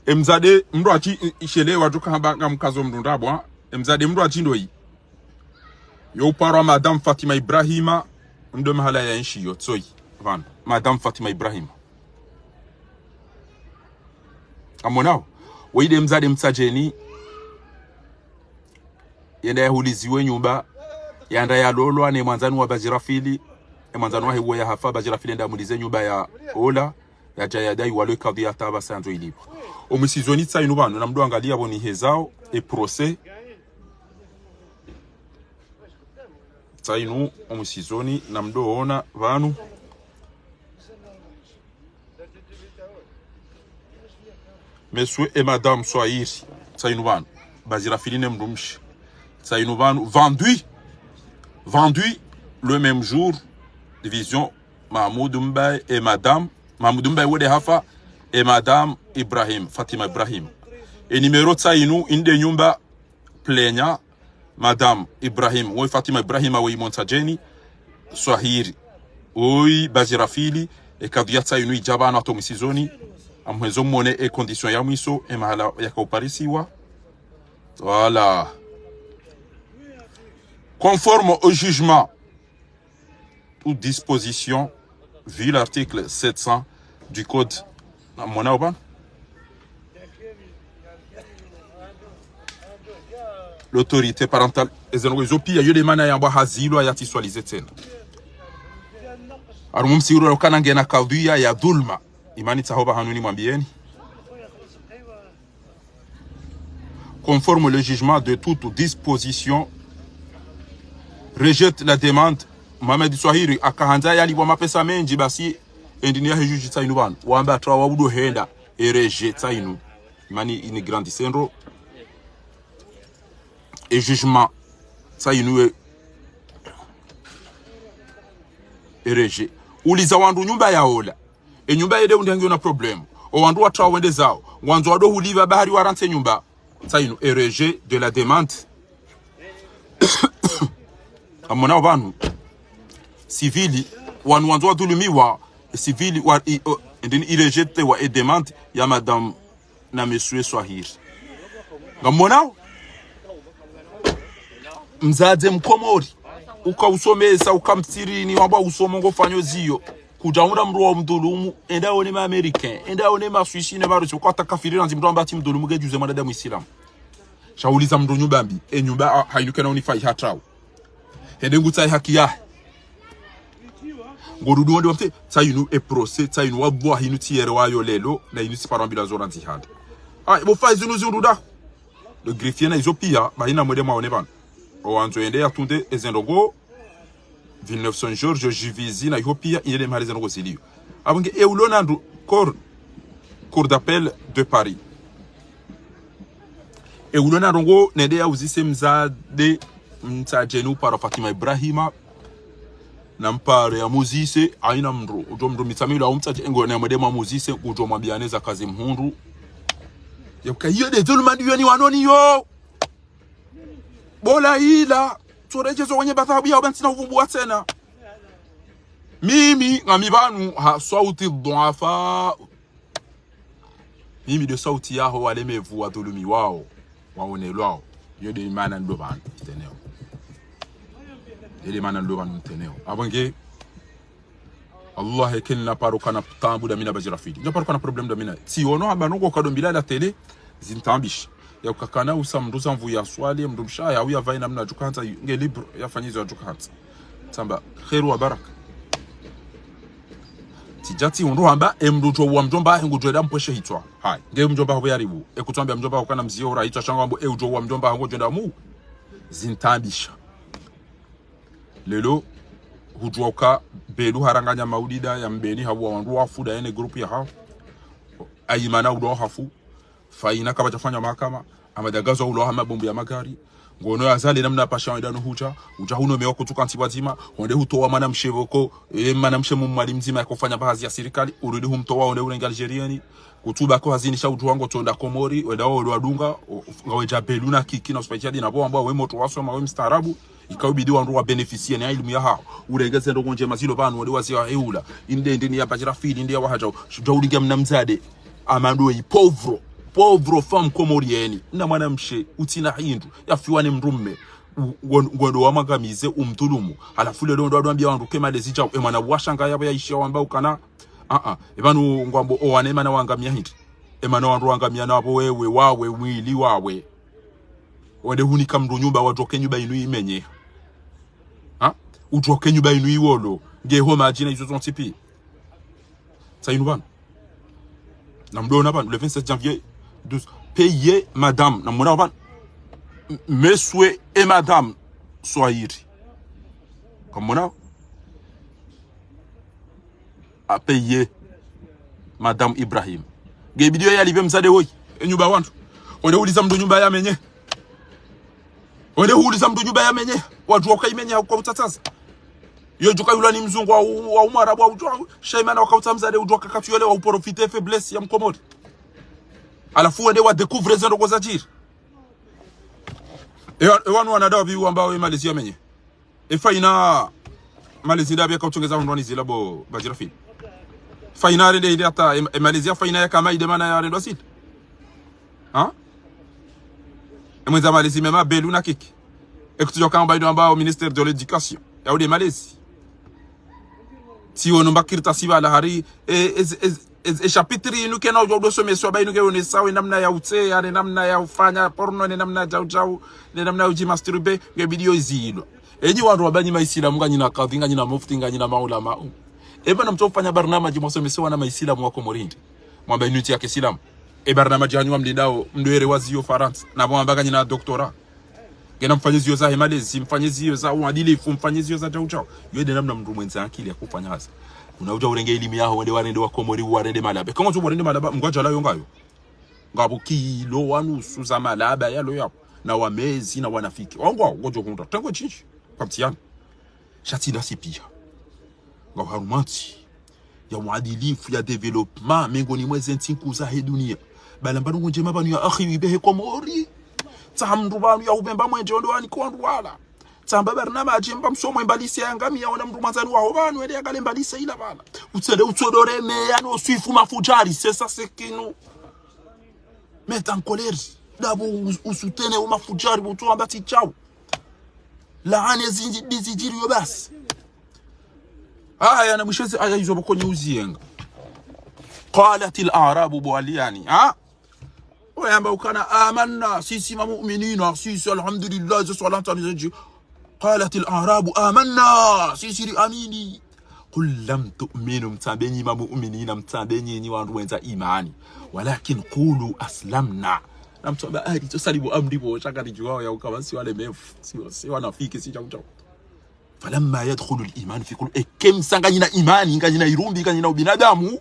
Emdzadze mndru atsi, i-, ishelewa djuka hamba ngamkazo mndru ndrabo. Emdzadze mndru atsi ndoyi. Yo uparwa Madame Fatima Ibrahima, ndo mahala ya enshi yo, tsoyi, pvanu. Madame Fatima Ibrahima. Amonao? Woyi nde mdzadze Mtsadjeni. Yenda yahuliziwe nyumba, yanda yalolwa ne mwandzani wa Bazirafili, e mwandzani wahe uwo yahafa, Bazirafili yenda yamulize nyumba ya ola, yadja yadai walo e kadhiya hata pvasa yandzo ilipvwa. Omwisizoni tsainu pvanu, namdo angalia pvo nihezao, e procès, tsainu, omwisizoni, namdo ona pvanu. Monsieur et Madame Swahiri, tsainu pvanu. Bazirafili ne mdrumshe. Tsainu pvanu, vendu. Vendu le même jour. Division, Mahmoud Mbaye et Madame. Mahmoud Mbaye wo nde hafa. Et Madame Ibrahim, Fatima Ibrahim. E numéro tsainu, inde nyumba plenya, Madame Ibrahim, woyi Fatima Ibrahima, woyi Mtsadjeni, Swahiri, woyi Bazirafili, e kadhiya tsainu idja pvanu hata omwisizoni, amhwezo mmone e condition ya mwiso, e mahala yaka uparisiwa. Voilà. Conforme au jugement, toute disposition, vu l'article sept cents du code, mwana oba? L'autorité parentale, eze ndrongoo izo pia, yo nde mana yambwa hazilwa yatsiswalize tsena. Harumwa omsihiro ya ukana ngena kadhiya ya dhulma. Imani tsaho pvahanu nimwambiyeni. Conforme le jugement de toute disposition, rejette la demande. Mohamed Swahiri akahandza yalipvwa mapesa mendji basi, endi ni yahe juge tsainu pvanu. Wamba atra wa udo henda, e rejet tsainu. Imani ini grandissendo. E jugement tsainu e, e rejet. Uliza wandru nyumba ya ola. E nyumba yende undi hangiyo na problème. O wandru watrao wende zao. Ngwandzo wado hulipva bahari warantsi e nyumba. Tsainu, e rejet de la demande. Amonao pvanu. Civil, wanu wandzo wadhulumiwa. Civil, wa, i, o, ndini i rejeté wa e demande ya madame na monsieur Swahiri. Ngamonao? Mdzadze Mkomori. Uka usomesa, uka msirini, wambwa usomo ngofanyo ziyo. Kudjaunda mndru wa mdhulumu, enda one ma Américain, enda one ma Suisse ne ma Russie, kwa takafiri randzi mndru amba atsi mdhulumu ngedjuze mwanadamu Islam. Sha uliza mndru nyumba mbi, e nyumba, ah, hainu kena unifai hatrao. Hende ngutsahe haki yahe. Ngorudu wonde wamtse, tsainu e procès, tsainu wallahi inu tsiyere wayo lelo, na inu tsiparo ambila zora ndzihanda. Ah, bo faizi inu ziundu daho. Le greffier na izo pia, bahina mwende mwaone pvanu. Owandzo yende yatunde, eze ndrongoo, Villeneuve-Saint-Georges, Juvisy, na iho pia, inde mahali ze ndrongoo ziliyo. Apvo nge, e ulo na ndru, cour, cour d'appel de Paris. E ulo na ndrongoo, nende yauzise mdzadze, Mtsadjeni upara Fatima Ibrahima, na mpare yamuzise, haina mndru, udjo mndru Mitsamihuli au Mtsadjeni, ngo na mwende mwamuzise, udjo mwambiane za kazi mhundru. Yauka iyo nde dhuluma ndiyo ni wanoni yo. Bola ila, tsoredjezo wenye bathabu yao ba ntsina uvumbuwa tsena. Mimi, ngami pvanu, ha swauti dhuafa. Mimi nde sauti yaho walemevu wadhulumiwao, waonelwao. Yo nde imana ndo pvanu, nteneo. Yo nde imana ndo pvanu, nteneo. Apvo nge, Allah, eke nina paro kana taabu damina Badjirafidi. Nina paro kana problème damina. Tsiono hamba ndrongoo kado mbila la télé, zintaabisha. Yaukakana usa mndru za mvu ya swali, mndru mshaya, au yavae namna yadjukandza, nge libre, yafanye izo yadjukandza. Tsamba, kheri wa baraka. Tsidja tsi undru hamba, e mndru udjo wa mdjomba, he ngudjo enda mpveshe hitswa. Hayi, nge mdjomba hapvo yaribu. E kutsambia mdjomba hukana mzio ura hitswa, sha ngambo, e udjo wa mdjomba, he ngudjo enda mu. Zintaabisha. Lelo, hudjuwa uka Belu haranganya maulida ya Mbeni, hauwa wandru wafu, nda yene groupe yahawo. Ayimana udo hafu. Faina kapvadjafanya mahakama. Amadagazo ulo hama bombu ya magari. Ngono ya zale namna pasha wenda no huja. Uja huno mewa kutuka ntsi wadzima. Wende hutowa mwanamshe pvoko. E mwanamshe mumwali mdzima yakofanya bahazi ya sirikali. Urudi humtowa wende urenge Algérienne. Kutuba ko hazini sha uju wango tonda Komori. Wenda wo wadunga. O-, ngawe ja Belu na Kiki na Uspajadi na bo ambao we motro wasoma we mstaarabu. Ikao ibidi wandru wa bénéficier na ilimu ya hao. Urenge zendrongo ndjema zilo pvanu wende waziwa heula. Inde ndini ya Bajrafil, inde ya Wahajau. Shuja ulingia mna mdzade. Amando yi pauvre, pauvre femme comorienne. Na mwanamshe, utsina hindru, yafiwa ni mdrume. U-, ngon-, ngondo wamwangamize, umdhulumu. Halafu leo ndo wadwambia wandru ke malezi jau. E mwana washanga yapvo yaishia wamba ukana. Ah, ah. E pvanu ngwambo owane mana wangamia hindri. E mana wandru wangamia na wapvo wewe, wawe, mwili, wawe. Wende hunika mndru nyumba, wadjoke nyumba inu imenye. Ha? Udjoke nyumba inu iwolo. Nge ho madjina izo zontsi pi. Sa inu pvanu. Na mdona pvanu, le vingt-sept janvier douze. Payez madame. Na mdona pvanu. M-, monsieur et madame Swahili. Kamona? A payé Madame Ibrahim. Nge ibidi yo yalipve mdzade woyi. E nyumba wandru. Wende huliza mndru nyumba yamenye. Wende huliza mndru nyumba yamenye. Wadjuwa uka imenye kwa utsatsaza. Yo djuka yula ni mzungu wa u-, wa umwarabu wa udjuwa. Sha imana wakautsa mdzade udjuwa kakatsu yole wa uprofiter faiblesse ya mkomori. Halafu wende wa découvrir zendrongo zadjiri. E wa-, e wanu wanadawa pvi wamba we malezi yamenye. E faina malezi ndapvi yakautongeza hundrwani zila bo Bajrafil. Faina rende inde hata, e, e malezi ya faina yaka maide mana yarendwa sita. Ha? E mwendza malezi mema Belu na Kiki. E kutsujo kamba ido ambao ministère de l'éducation. Ya ude malezi. Tsi wono mba kartasi pvala hari, e, e, e, e, e chapitre inu kena ujo udo someswa ba inu ke onesao e namna ya utseya, ne namna ya ufanya porno, ne namna jau jau, ne namna ya ujimasturbe, nge ibidi yo izilwa. Enyi wandru wa banyi maisilamu, nganyina kadhi, nganyina mufti, nganyina maulama. Eba na mtso fanya barnamaji mwasomese wana maisilamu wa Komori ndi. Mwamba inu ntsi ya kisilamu. E barnamaji hanyu wa mlindao, mdwere wa ziyo Farantsa. Na mwamba nganyina doctorat. Ngena mfanye ziyo za he malezi, mfanye ziyo za uadilifu, mfanye ziyo za jau jau. Yo nde namna mndru mwendza akili ya kufanya hazi. Kuna uja urenge ilimu yaho, wende warende wa Komori, warende malaba. Kama uja warende malaba, mngwaja la yo ngayo. Ngapvo kilo wa nusu za malaba yalo yapvo. Na wamezi, na wanafiki. Wangwa, ngojo hundra. Tengwe chinji. Kwa mtihani. Sha tsi nasi pia. Ngapvo harumwa ntsi ya uadilifu, ya développement, mengoni mwa ze ntsi nkuu za he dunia. Bala mba ndrongo ndjema pvanu ya akhi wibe he Komori. Tsaha mndru pvanu ya upvemba mwendje ondo wani kwa ndru wala. Tsamba barnamaji mba msomo mbalise ya ngamiya ona mndru mwandzani waho pvanu, ende yakale mbalise ila pvala. Utsende utsodore meya no swifu mafujari, c'est ça, c'est qui nous met en colère. Dabo us-, usutene o mafujari, bo utso amba tsi chau. Laane zinji-, bizijiri yo basi. Aya, na mwisho zi aya izo pvoko nyi uziyenga. قالت الأعراب, bo Aliyani, ha? Wayamba ukana, آمنا, sisi ma mu'minina, sisi, alhamdulillah, zo swala ntani zenji. قالت الأعراب آمنا, sisi ri amini. قل لم تؤمنوا, mtsambe nyi ma mu'minina, mtsambe nyi nyi wandru wendza imani. ولكن قولوا أسلمنا. Na mtsamba, ah, ritso salimu amri bo, shaka rijuwa ya ukama si wale mefu, si, si wanafiki, si jau jau. فلما يدخل الإيمان في قلوب. Eke msa nganyina imani, nganyina irumbi, nganyina ubinadamu.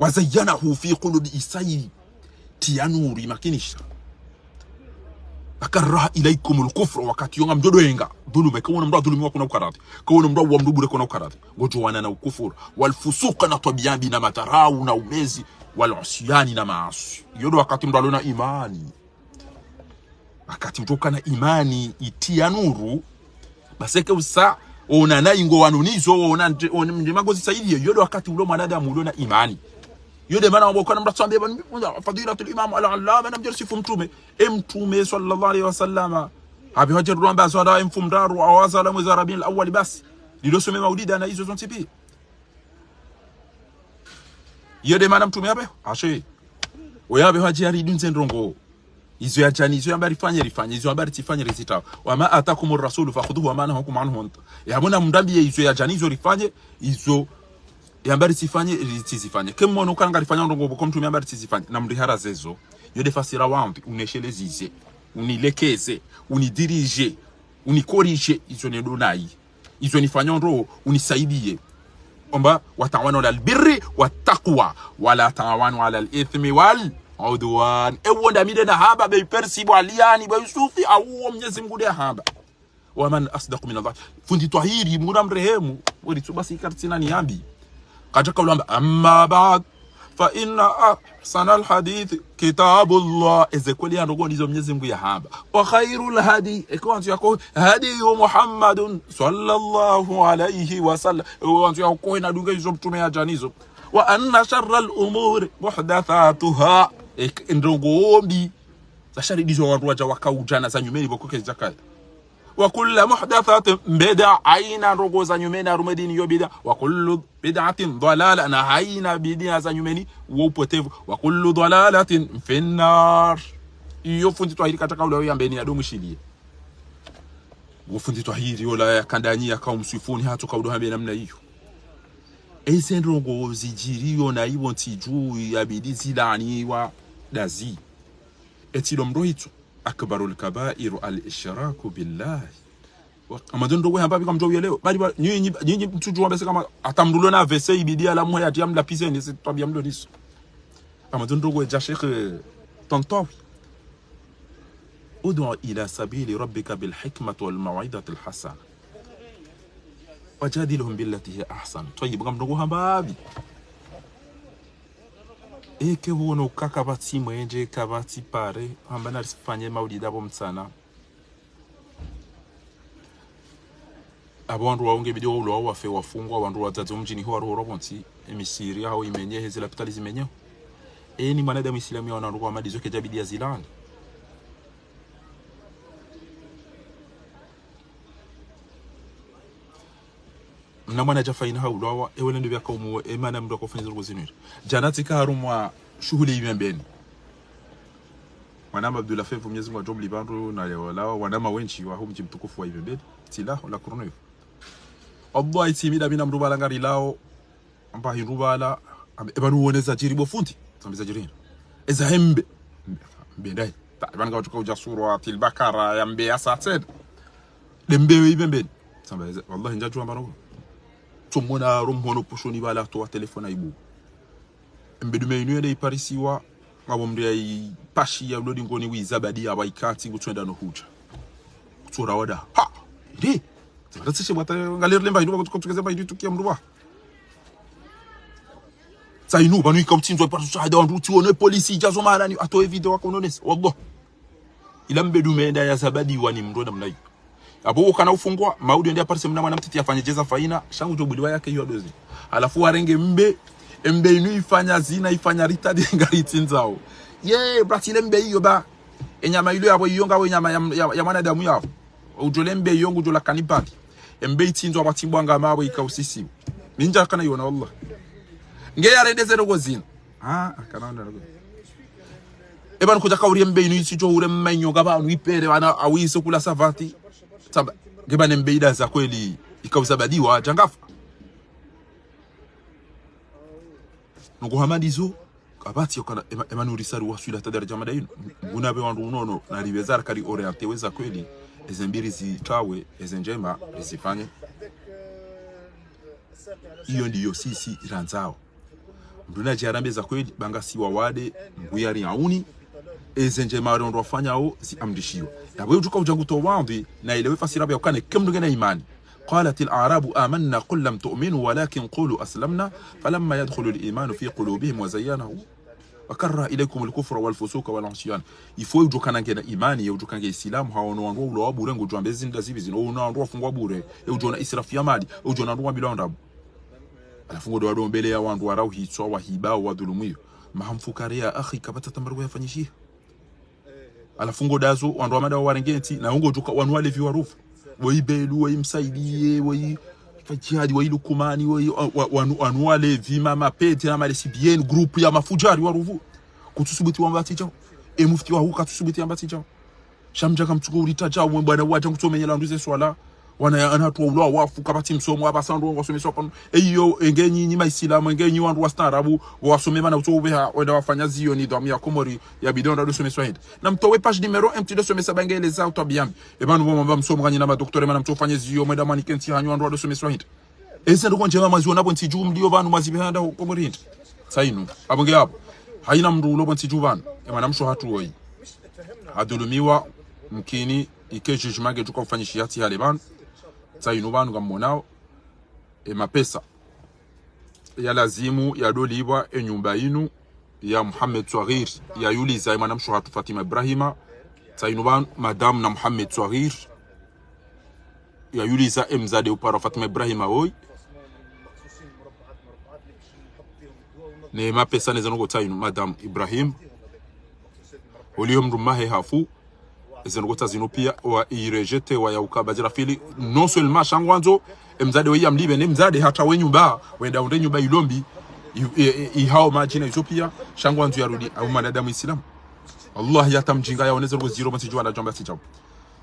وزينه في قلوب, isa itiya nuru imakinisha. وكره إليكم الكفر, wakati yo ngamjodo yenga. Dhuluma, kawona mndru wa dhulumi wa kuna ukaradhi. Kawona mndru wa mndru bure kuna ukaradhi. Ngojo wana na ukufuru. والفسوق, na twabiya mbi na madharau na umezi. والعصيان, na maasi. Yo ndo wakati mndru alona imani. Wakati utoka na imani itiya nuru, basi eke usa, ona na ingo wanu nizo, ona ndje, ona ndje magozi saidiye, yo ndo wakati ulo mwanadamu ulo na imani. Yo nde mana wambo kana mndru tsambe, فضيلة الإمام العلامة, na mdjeri sifu mtrume, e mtrume صلى الله عليه وسلم. Hapvi hadjeri rwamba swala e mfumo ndraru, awa swala mwezi wa Rabiul Awwal basi. Lilo some maulida na izo zontsi pia. Yo nde mana mtrume yapve, ashe. Oya yapve hadjeri dunze ndrongo. Izo yadjani, izo yamba rifanye, rifanye, izo yamba ritsifanye, ritsitawe. وما آتاكم الرسول فخذوه وما نهاكم عنه فانتهوا. Yamona mndru ambiye izo yadjani, izo rifanye, izo yamba ritsifanye, ritsizifanye. Ke mmono kana ngarifanya ndrongo pvoko mtrume yamba ritsizifanye, na mndru hara zezo. Yo nde fasira wambi, unesheleze ize, unilekeze, unidirije, unikorije, izo nendo nayi. Izo nifanya ndro, unisaidiye. Amba, وتعاونوا على البر والتقوى ولا تعاونوا على الإثم والعدوان. عدوان. Ewo ndami nde nahamba, be Persi, bo Aliyani, bo Yusufi, awo Mnyezi Mngu nde yahamba. ومن أصدق من الله. Fundi Twahiri, Mngu namrehemu, weri tsu basi kartsina niyambi. Kadjaka ulamba, أما بعد، فإن أحسن الحديث كتاب الله. Eze kweli ya ndrongoo ndizo Mnyezi Mngu yahamba. وخير الهدي, eka wandru yako, هدي محمد صلى الله عليه وسلم. Ewo wandru yako hena dunga izo mtrume yadja nizo. وأن شر الأمور محدثاتها. Eka ndrongoo mbi za shari ndizo wandru wadja wakaudjana za nyumeni pvoko kezi djakaya. وكل محدثة بدعة, haina ndrongoo za nyumeni harumwa edini yo bid'a. وكل بدعة ضلالة, na haina bid'a za nyumeni wo upotevu. وكل ضلالة في النار. Iyo fundi Twahiri kadjaka ula uyambeni ya ndo mwishiliye. Wo fundi Twahiri ola ya kandanyi ya kaumswifuni hata kaudo hambe namna iyo. Eze ndrongoo zidjiriyo na iwo ntsi dju yabidi zilaaniwa dazi. Etsi ndo mdro hitso. أكبر الكبائر الإشراك بالله. Wa-, hama ndo ndrongoo hamba pvi ka mdjo uyelewa. Bali ba-, nyinyi, nyinyi mtsudjuwa mbese hama hata mdru lo na A V C ibidi ala muhe yati ya mla piseni, se twabiya mdro niso. Hama ndo ndrongoo dja Sheikh, eh, Tantawi. ادع إلى سبيل ربك بالحكمة والموعظة الحسنة وجادلهم بالتي هي أحسن. Twayib, hama ndo ndrongoo hamba pvi. Eke wono kaka pvatsi mwendje, kapvatsi pare, hamba narisifanye maulida pvo mtsana. Apvo wandru wawo ngebidi waulwa wafe wafungwa, wandru wadzadze mdjini ho waruhorwa pvontsi, emisiri yaho imenye, hezi lapitali zimenye. Eni mwanadamu Isilamu yaona ndrongoo hama ndizo kedjabidi yazilaani. Mna mwana dja Faina haulwawa, ewe lendo pvya kaumu, emana mdru akofanya zirgo zinwiri. Djana tsika harumwa shuhuli Ibembeni. Mwanama Abdullah Fevu, Mnyezi Mngu adjomli pvandru na leo lawa, wanama wendji wa hu mdji mtukufu wa Ibembeni. Tsila, ola kurono yo. Allah itsimida mina mdru pvala ngarilao, amba hindru pvala, amba, eba nuwone zadjiri bo fundi. Zambe zadjiri hindru. Eza hembe. Mbe, mbe ndayi. Ta, eba nga watsuka udja sura, til bakara, ya mbe ya satsen. Nde mbe we Ibembeni. Samba eze, wallahi ndjadjuwa mba noko. Tsomona ro mhono poshoni pvala towa telefona ibu. Mbe dume inu yende iparisiwa, ngapvo mdru ya ipashi ya ulodi ngoni wi zabadi ya wa ikatsi ngutswenda no hudja. Kutsora wada. Ha! Ndi! Zaba tatsishe bwata ngalirle mba inu, kutukeze mba inu tukia mdru wa. Tsa inu, pvanu ika utsindzwa ipara shahada wandru utsiwone polisi idja zo mahalani, atowe video wakononese. Wallah. Ila mbe dume nda ya zabadiwa ni mdru namna iyo. Apvo ukana ufungwa, maudi yende aparise mna mwana mtiti yafanye djeza Faina, sha ngudjo buliwa yake iyo dozi. Halafu warenge mbe, embe inu ifanya zina, ifanya ritadi ngaritsindzao. Ye, brati ile mbe iyo ba. Enyama ilo yapvo iyo ngawe nyama ya, ya, ya mwanadamu yapvo. Udjole mbe iyo ngudjola kanibali. Embe itsindzwa pvatsimbwa ngama apvo ika usisiwa. Mi ndjakana iwona wallah. Nge yarende ze ndrongoo zina. Ah, akana wanda ndrongoo. Eba nukudja kauri embe inu itsidjo ure mma inyo ngapvanu ipere wana awise kula savati. Samba, ngeba ne mbe ida za kweli ikauza badiwa, djangafa. Nuko hama ndizo, kapvatsi yokana, ema, ema nuri sari waswila hata daraja mada inu. Nguna be wandru unono, na riweza rakari orienté weza kweli, eze mbi rizitawe, eze ndjema, rizifanye. Iyo ndiyo sisi irandzao. Mdru nadje arambe za kweli, ba ngasi wawade, Mngu yariauni, eze ndjema wandru wafanyao, ziamrishiwa. Yapvo yudjuka udja nguto wandhi, na ilewe fasira pvya ukane, ke mdru ngena imani. قالت الأعراب آمنا قل لم تؤمنوا ولكن قولوا أسلمنا فلما يدخل الإيمان في قلوبهم وزينه وكره إليكم الكفر والفسوق والعصيان. Ifo udjokana ngena imani, ye udjokana nge Isilamu, hawono wandru waulwa wa bure, ngudjo ambe zinda zibi zino, hawono wandru wafungwa bure, ye udjona israfu ya mali, ye udjona wandru wabilwa ndrabo. Halafu ngodo wadombele ya wandru warauhitswa, wahiba, wadhulumiwa. Maha mfukare ya akhi, kapvatsa tambaru yafanyishiha. Halafu ngodazo, wandru wa mada wa warenge ntsi, na ungo djuka wanu walevi warufu. Woyi Belu, woyi Msaidiye, woyi Fadjihadi, woyi Lukumani, woyi, wa, wa, wanu, wanu walevi, ma, mapete, na malesi bien, groupe ya mafudjari warufu. Kutsusubuti wamba tsi djao. E mufti wahu katsusubuti wamba tsi djao. Sha mdjaka mtsuko ulitadja, umwe bwana wadja ngutsomenyela ndru ze swala. Wana ya, ana hatu waulwa wafu, kapvatsi msomo, apvasa ndru wasomeswa pvanu. Eyo, enge nyinyi ma Isilamu, enge nyi wandru wastaarabu, wasome mana utso ubeha, wenda wafanya ziyo nidhamu ya Komori, yabidi wandru wadosomeswa hende. Na mtowe page numéro un, mtsidosomesa ba nge eleza utwabiya mbi. Eba nupvo mwamba msomo kanyina ma docteur, mana mtsofanye ziyo, mwenda mwanike ntsi hanyu wandru wadosomeswa hende. Eze ndrongoo ndjema mwaziona pvo ntsi dju mliyo pvanu mwazibeha nda Komori hende. Sa inu, apvo nge apvo. Haina mndru ulo pvo ntsi dju pvanu, e mwanamshe hatru woyi hadhulumiwa, mkini ike jugement ngedjo ka ufanyishiha tsi hale pvanu. Tsa inu pvanu ngammonao e mapesa ya lazimu yadolipvwa e nyumba inu ya Mohamed Swaghir, yayuliza e mwanamshe hatru Fatima Ibrahima. Tsa inu pvanu madame na Mohamed Swaghir yayuliza e mdzadze upara Fatima Ibrahima woyi, ne mapesa ne zendrongoo. Tsa inu madame Ibrahim, oliyo mndru mmahe hafu. Ezendrongoo tsa zinu pia wa i rejeter, wa yauka badjira fili. Non seulement sha ngwandzo e mdzadze woyi yamlipve, ne mdzadze hata we nyumba, wenda unde nyumba ilombi, i, i, i, ihao madji na izo pia, sha ngwandzo yarudi, au mwanadamu Islamu. Allah, yata mdjinga yaone zendrongoo ziro pvo ntsi dju wala djomba tsi djao.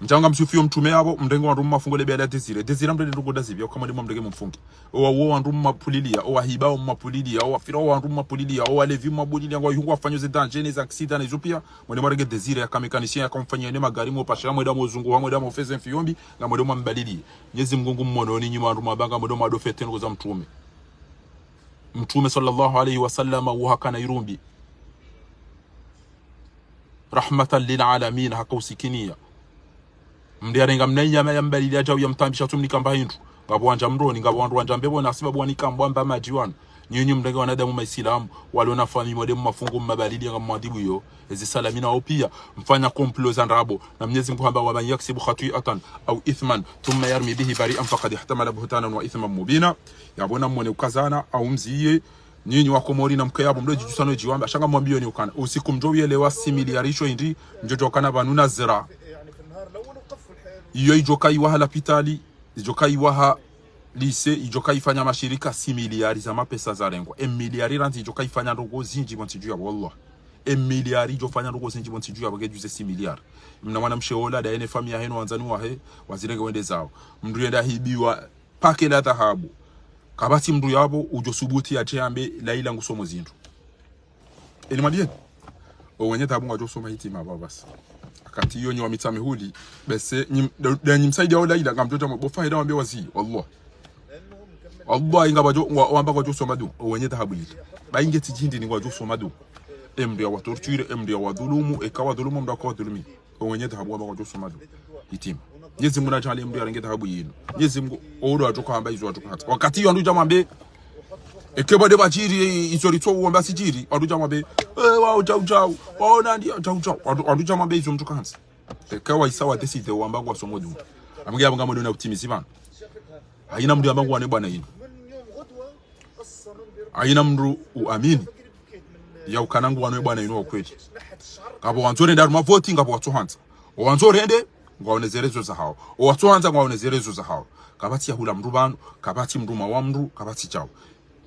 Mdjanga msufiyo mtrume yapvo, mrenge wandru mmafungu le bela Désiré. Désiré mrenge ndrongoo ndazipvi, ukamwende mwamrenge mumfunge. Owa uwo wandru mmapvulilia, owa hiba mmapvulilia, owa fira wandru mmapvulilia, owa levi mmapvulilia, ngwa ihungu wafanyo ze danger, ne za accident, ne zo pia. Mwende mwarenge Désiré, yaka mécanicien, yaka mfanyia ne magari, mwopashira, mwenda mozunguha, mwenda mofeze mfiyombi, ngamwende mwambalilie. Mnyezi Mngu ngummononi, nyi wandru mwabanga, mwende mwadofete ndrongoo za mtrume. Mtrume swallallahu alayhi wa sallam, uwo hakana irumbi. Rahmatan lil alamin, haka usikinia. Mndru yarenga mna inyama yambalilia djau yamtambisha tsumnika mba hindru. Ngapvo wandja mroni, ngapvo wandru wandja mbepvoni, hasibabu wanika mbwa mba madji wanu. Nyinyi mrenge wanadamu Maislamu, walo na fami mwende mmafungu mmabalilia ngamwadhibu yo. Ezi salamina wao pia, mfanya complot za ndrabo. Na Mnyezi Mngu hamba, ومن يكسب خطيئة أو إثما ثم يرم به بريئا فقد احتمل بهتانا وإثما مبينا. Yapvo na mwone ukazana, au mziye, nyinyi Wakomori na mke yapvo mdo djidjusa no djiwamba, sha ngamwambiyo ni ukana. Usiku mdjo uyelewa six milliards isho hindri, mdjo djokana pvanu na zira. Iyo idjoka iwaha lapitali, idjoka iwaha lycée, idjoka ifanya mashirika, six milliards za mapesa zarengwa. E milliard randzi idjoka ifanya ndrongoo zindji pvo ntsi dju yapvo, wallah. E milliard idjofanya ndrongoo zindji pvo ntsi dju yapvo, ngedjuze six milliards. Mna mwanamshe ola, daye ne fami yahe no wandzani wahe, wazirenge wende zao. Mndru yenda hibiwa, pake la dhahabu. Kapvatsi mndru yapvo udjo subuti yatse yambe Laila ngusomo zindru. Eni mwambieni. Owenye dhahabu ngwadjo soma hitima pvapvo basi. Wakati iyo nyi wa mitsa mihuli, bese, nyi, da, da nyi msaidia o Laila, ngamdjo dja mbo faida wambe wazi, wallah. Wallah, inga wadjo, wa, wamba ngwadjo soma du, owenye dhahabu ili. Ba inge tsi djindi ni ngwadjo soma du. E mndru yawatorture, e mndru yawadhulumu, eka wadhulumu, mndru yaka wadhulumi. Owenye dhahabu wamba ngwadjo soma du. Hitima. Mnyezi Mngu nadjaanlie mndru yarenge dhahabu yinu. Mnyezi Mngu, owo wadjo kahamba izo wadjo kahatsa. Wakati iyo wandru dja mwambe, eke bade badjiri, izo ritso wamba sidjiri, wandru dja mwambe, eh, wao djau djau, wao nandi, djau djau. Wandru, wandru dja mwambe izo mndru kahatsa. Eka waisa wa décider wamba ngwasomo du. Amge yamba ngamwendo na utimizi pvanu. Haina mndru yamba ngwane bwana yinu. Haina mndru uamini ya ukana ngwano e bwana inu wa ukweli. Ngapvo wandzo rende harumwa voti, ngapvo watsohandza. O wandzo rende, ngwaone ze raisons zahao. O watsohandza, ngwaone ze raisons zahao. Kapvatsi yahula mndru pvanu, kapvatsi mndru mawa mndru, kapvatsi djau.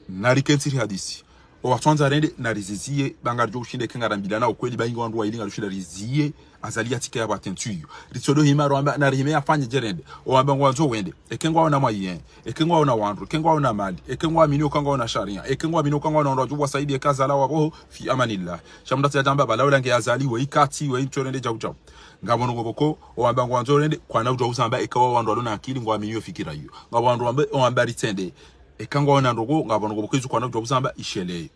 Narikentsi rihadisi. O watsohandza rende, narizizie, ba ngaridjo ushinda eka ngarambilana ukweli, ba inga wandru waili ngaridjo ushinda rizizie, Azali yatsike yapvo attention iyo. Ritsodo hima rwamba, narihime yafanye dje rende. Owamba ngwandzo wende. Eke ngwaona moyen. Eke ngwaona wandru. Eke ngwaona mali. Eke ngwaamini uka ngwaona sharia. Eke ngwaamini uka ngwaona wandru wadjo wasaidia eka Azali wapvo fi amanillah. Sha mndru tsi yadjamba pvala ula nge Azali, we ikatsi, we ntso rende djau djau. Ngapvo ndrongoo pvoko, owamba ngwandzo rende, kwana udjua uzamba, eka wa wandru walo na akili, ngwaamini yo fikira iyo. Ngapvo wandru wamba, owamba ritsende. Eka ngwaona ndrongoo, ngapvo ndrongoo pvoko izo kwana udjua uzamba, ishelee.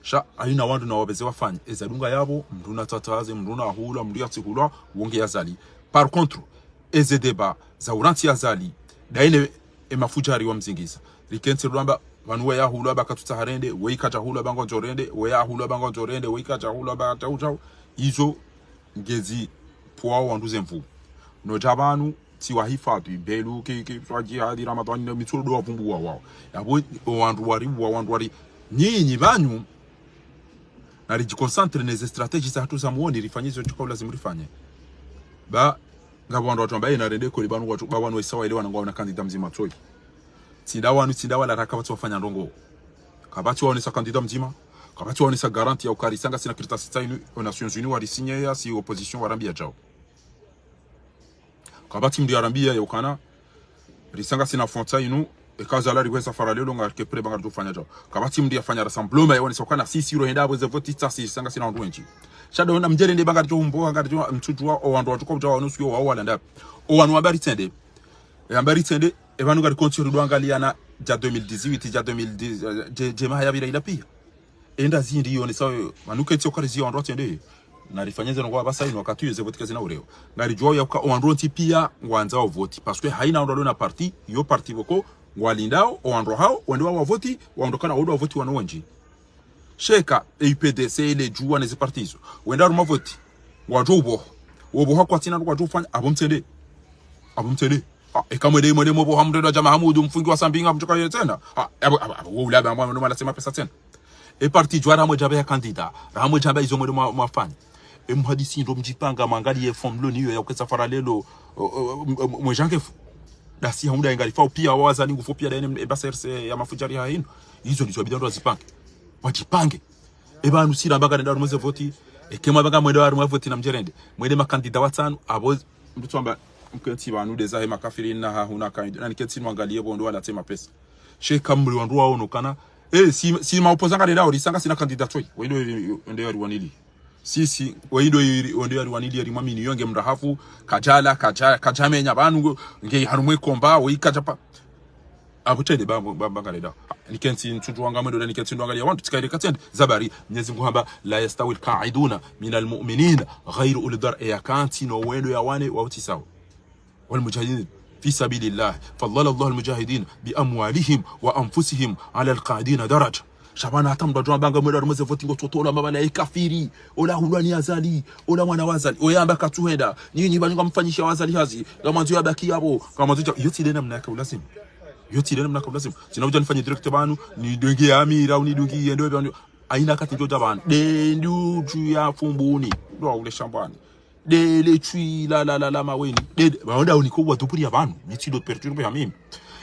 Sha, haina wandru na wapveze wafanye. Eza dunga yapvo, mndru na tataze, mndru na hulwa, mndru yatsihulwa, wo nge Azali. Par contre, eze débat, za urantsi Azali, daine e mafudjari wa mzingiza. Rikentsi rwamba, pvanu we yahulwa ba katsutsaha rende, we ikadjahulwa ba ngwandzo rende, we yahulwa ba ngwandzo rende, we ikadjahulwa ba djau djau. Izo, ngezi pvwa wandru ze mvu. No dja pvanu, tsi wahifadhwi, mbelu, ki, ki, swa djihadi, Ramadhani, na mitsuru do wavumbuwa wao. Yapvo, o wandru wari, wa wandru wari. Nyinyi pvanu, naridjiconcentre neze stratégie zahatru za mwoni, rifanye izo djuka ulazimu rifanye. Ba, ngapvo wandru watru wamba, ena rende kweli pvanu watru, ba wanu waisa waelewana ngwaona candidat mdzima tsoyi. Tsi nda wanu, tsi nda wala raka kapvatsi wafanya ndrongoo. Kapvatsi waonesa candidat mdzima, kapvatsi waonesa garantie ya ukaya risa ngasina kartasi tsa inu, o Nations Unies warisinyeya, si opposition warambia djau. Kapvatsi mndru yarambia ya ukana, risa ngasina fonds tsa inu, eka Azali rihwesa fara lelo ngarike prêt ba ngaridjo fanya djau. Kapvatsi mndru yafanya rassemblement yaonesa ukana sisi ro henda apvo ze voti tsa sisi risa ngasina wandru wendji. Sha ndo na mdjele nde ba ngaridjo humbo, ngaridjo mtsudjuwa, o wandru watru kwa udja wanu siyo wao wala nda. O wanu wamba ritsende. E wamba ritsende, e pvanu ngari konti ridwangaliana dja deux mille dix-huit, dja deux mille dix, eh, dje, dje maha yapvira ila pia. Enda zindri yone sawe, manuke tsi okari ziyo wandru watsende. Na rifanye zeno kwa basa inu wakati yo ze voti kazina urewa. Ngaridjuwa ya kuka owandru wontsi piya ngwandzao voti. Parce que haina wandru walio na parti, yo parti pvoko, ngwalindao, owandru hao, wende wa wavoti, wandru kana wende wavoti wanu wendji. Sheka, e U P D C, le djuwa ne ze parti izo. Wende harumwa voti. Ngwadjo uboha. Woboha kwatsina ngwadjo ufanya, apvo mtsende. Apvo mtsende. Ah, eka mwende, mwende mwoboha mndru wa Dja Mahamudu, mfungiwa Sambinga, mtsoka yetsena. Ah, apvo, apvo, apvo, wo ula ba, mwa, mwa, mwa, la sema pesa tsena. E parti djuwa raha mwedja pveha candidat, raha mwedja pveha izo mwende mwa, mwafanya. E muhadisi ndo mdjipanga mwangaliye forme loni yo ya uketsa fara lelo, o, o, o, m-, m-, mwedja ngefu. Dasi haunda ingalifao piya wa Azali ngufu piya daine e basa R C ya mafudjari ha hinu. Izo ndizo wabidi wandru wazipange. Wadjipange. E pvanu sira mbanga nenda harumwa ze voti. Eke mwa mbanga mwende harumwa voti na mdjerende. Mwende makandida watsanu, apvo, mndru tsamba, mkentsi pvanu de zahe makafiri na hahuna kandu. Na nikentsi nwangaliye pvo ndo wala tse mapesa. Sheka mri wandru waono kana. Eh, si, si maopoza ngarenda ori sanga sina kandida toi. Wendo ende yari wanili. Si, si, wendo iri, wendo yari wanili yari mwamini yo nge mrahafu, kadjala, kadja, kadjamenya pvanu, nge harumwe komba, wo ikadjapa. Apvo tsende ba, ba, ba ngarenda. Nikentsi ntsudjuwa nga mwendo, nikentsi ndo angaliya wandru, tsikaire katsende. Zabari, Mnyezi Mngu hamba, لا يستوي القاعدون من المؤمنين غير أولي الضرر. E yakantsi no wendo ya wane, wa utsi sawa. والمجاهدين في سبيل الله فضل الله المجاهدين بأموالهم وأنفسهم على القاعدين درجة. Sha pvanu hata mndru adjo amba nge mwendo harumwa ze voti ngo totolo amba pvala ye kafiri. Ola hulwa ni Azali. Ola mwana wa Azali. Oya amba katsuhenda. Nyinyi pvanu ngamfanyisha wa Azali hazi. Ngamwandzo yabaki yapvo. Ngamwandzo dja. Yo tsi de namna yaka ulazimu. Yo tsi de namna yaka ulazimu. Tsina udja nifanye direct pvanu. Nidungi ya amira, nidungi yendo pvanu. Haina kati ndjo dja pvanu. De ndi udju ya fumbuni. Ndo ule shambani. De le tswi la, la, la, la maweni. De, de, pvanu nda uniko wa tupuri ya pvanu. Mi tsi ndo perturbe ya mimi.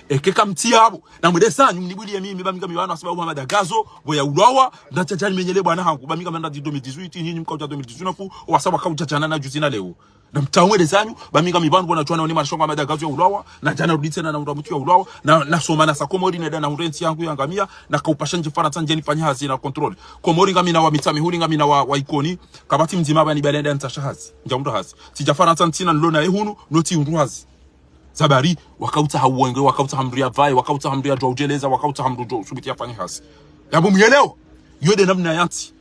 Eke kamtsi yapvo. Na mwende zanyu mnibwiliye mimi, ba mi ngami pvanu, ha sababu Mahamada Gazo, pvo ya ulawa, nda tsadjani menyele bwana hangu. Ba mi ngami nda di deux mille dix-huit, nyinyi mkaudja deux mille dix-neuf, wa sababu kaudja djana na juzi na leo. Na mtsawe mwende zanyu, ba mi ngami pvanu, pvo nadjuwa na one marisho Mahamada Gazo ya ulawa, na djana rudi tsena na undra mutru ya ulawa, na, nasoma nasa Komori, nenda na undre ntsi yangu ya ngamia, na kaupasha ndji Farantsa, ndje nifanye hazi na contrôle. Komori ngamina wa Mitsamihuli, ngamina wa, wa Ikoni, kapvatsi mdzima pvani pvale nda ntsasha hazi. Ndja undra hazi. Tsidja Farantsa ntsina nilo naye hunu, no tsi undru hazi. Zabari, wakautsaha uwenge, wakautsaha mndru ya pvaye, wakautsaha mndru ya djuwa udjeleza, wakautsaha mndru djo, subuti ya fanye hazi. Yapvo muyelewa, yo de namna yantsi.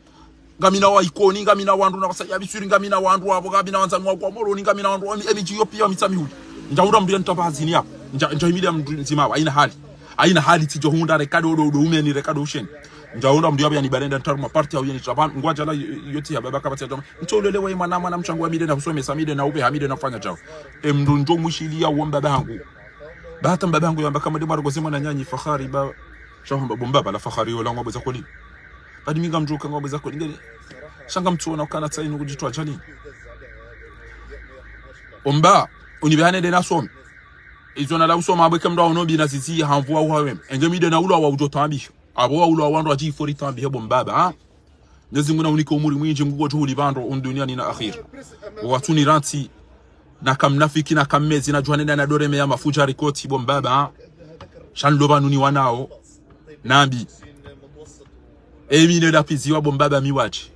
Ngamina wa Ikoni, ngamina wandru na wasaya biswiri, ngamina wandru apvo, ngamina wandzani wa kwa Moroni, ngamina wandru wa mi-, emidji yo piya wa Mitsamihuli. Ndja undra mndru ya nitamba hazini yapvo. Ndja, ndja himidi ya mndru ndzima, haina hali. Haina hali tsidjo hundra reka do, do, do umeni reka do usheni. Ndja undra mndru yapvo ya nibale nda ntaru maparti au ya nitapvanu. Ngwadjala yo, yo tsi ya baba kapvatsi ya djama. Ntso ulele wa mwana, mwana mshe wangu wa mide na husomesa, mide na ubeha, mide na ufanya djao. E mndru ndjo mwishiliya wo mbaba hangu. Ba hata mbaba hangu yamba kamwe de mwarongoze mwananyanyi Fakhari ba, sha hamba bo mbaba la Fakhari yola ngwabweza koli. Badi mi ngamdjuka ngwabweza koli. Ngele, sha ngamtsuona ukana tsayi nukudjitwa djali. Omba, unibeha nende nasome. Izo nala usoma apvo eke mndru aono bi na zizi ya hamvu wa uhawe. Enge mide na ulawa udjo tambiha. Apvo wa ulawa wandru wadji ifori tambiha bo mbaba, ha? Mnyezi Mngu na unike umuri mwindji, Mngu ngodjo huli pvandro, unu duniani na akhira. Watsuni rantsi, na kamnafiki, na kammezi, na djuwa nenda na doreme ya mafudjari koti, bo mbaba, ha? Sha nilo pvanu ni wanao, nambi. Emi ne lapviziwa bo mbaba mi wadji.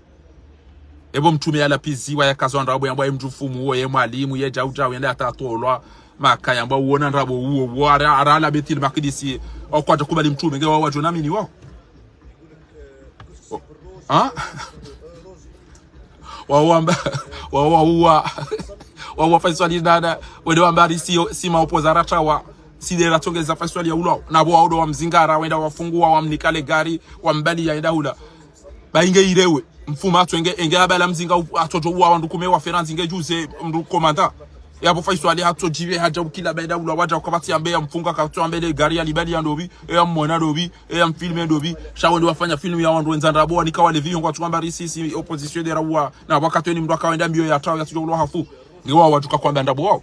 Epvo mtrume ya lapviziwa ya kazo ndrabo yambwa ye mdru fumu uwo, ye mwalimu, ye djau djau, yende hata atolwa, Maka yambwa uona ndrabo uwo, uwo, ara, ara ala Betil Makdisi, wakwadja kubali mtrume, nge wawo wadjo namini wawo. O, ha? Wawo wamba, wawo wauwa, wawo wa Faiswali dada, wende wamba ari si, si maopoza ratrawa, si de ratsongeza Faiswali ya ulwawo. Na pvo wawo ndo wamzingara, wenda wafunguwa, wamnika le gari, wambali ya enda hula. Ba inge irewe, mfumu atso enge, enge abala mzinga u-, atsodjo uwa wandru kume wa Farantsa inge djuze mndru komanda. Yapvo Faiswali hatsodjive hadja ukila ba enda ulwawo wadja ukapvatsi yambe ya mfunga, katso ambe le gari ya libali ya ndopvi, e ya mwona ndopvi, e ya mfilme ndopvi, sha wende wafanya filmu ya wandru wendza ndrabo, wanika wale viyo ngwatsu wamba ari si, si opposition de rauwa, na wakati weni mndru akawenda mbiyo ya trawo ya tsudjo ulwawo hafu. Nge wawo wadjuka kwamba ndrabo wawo.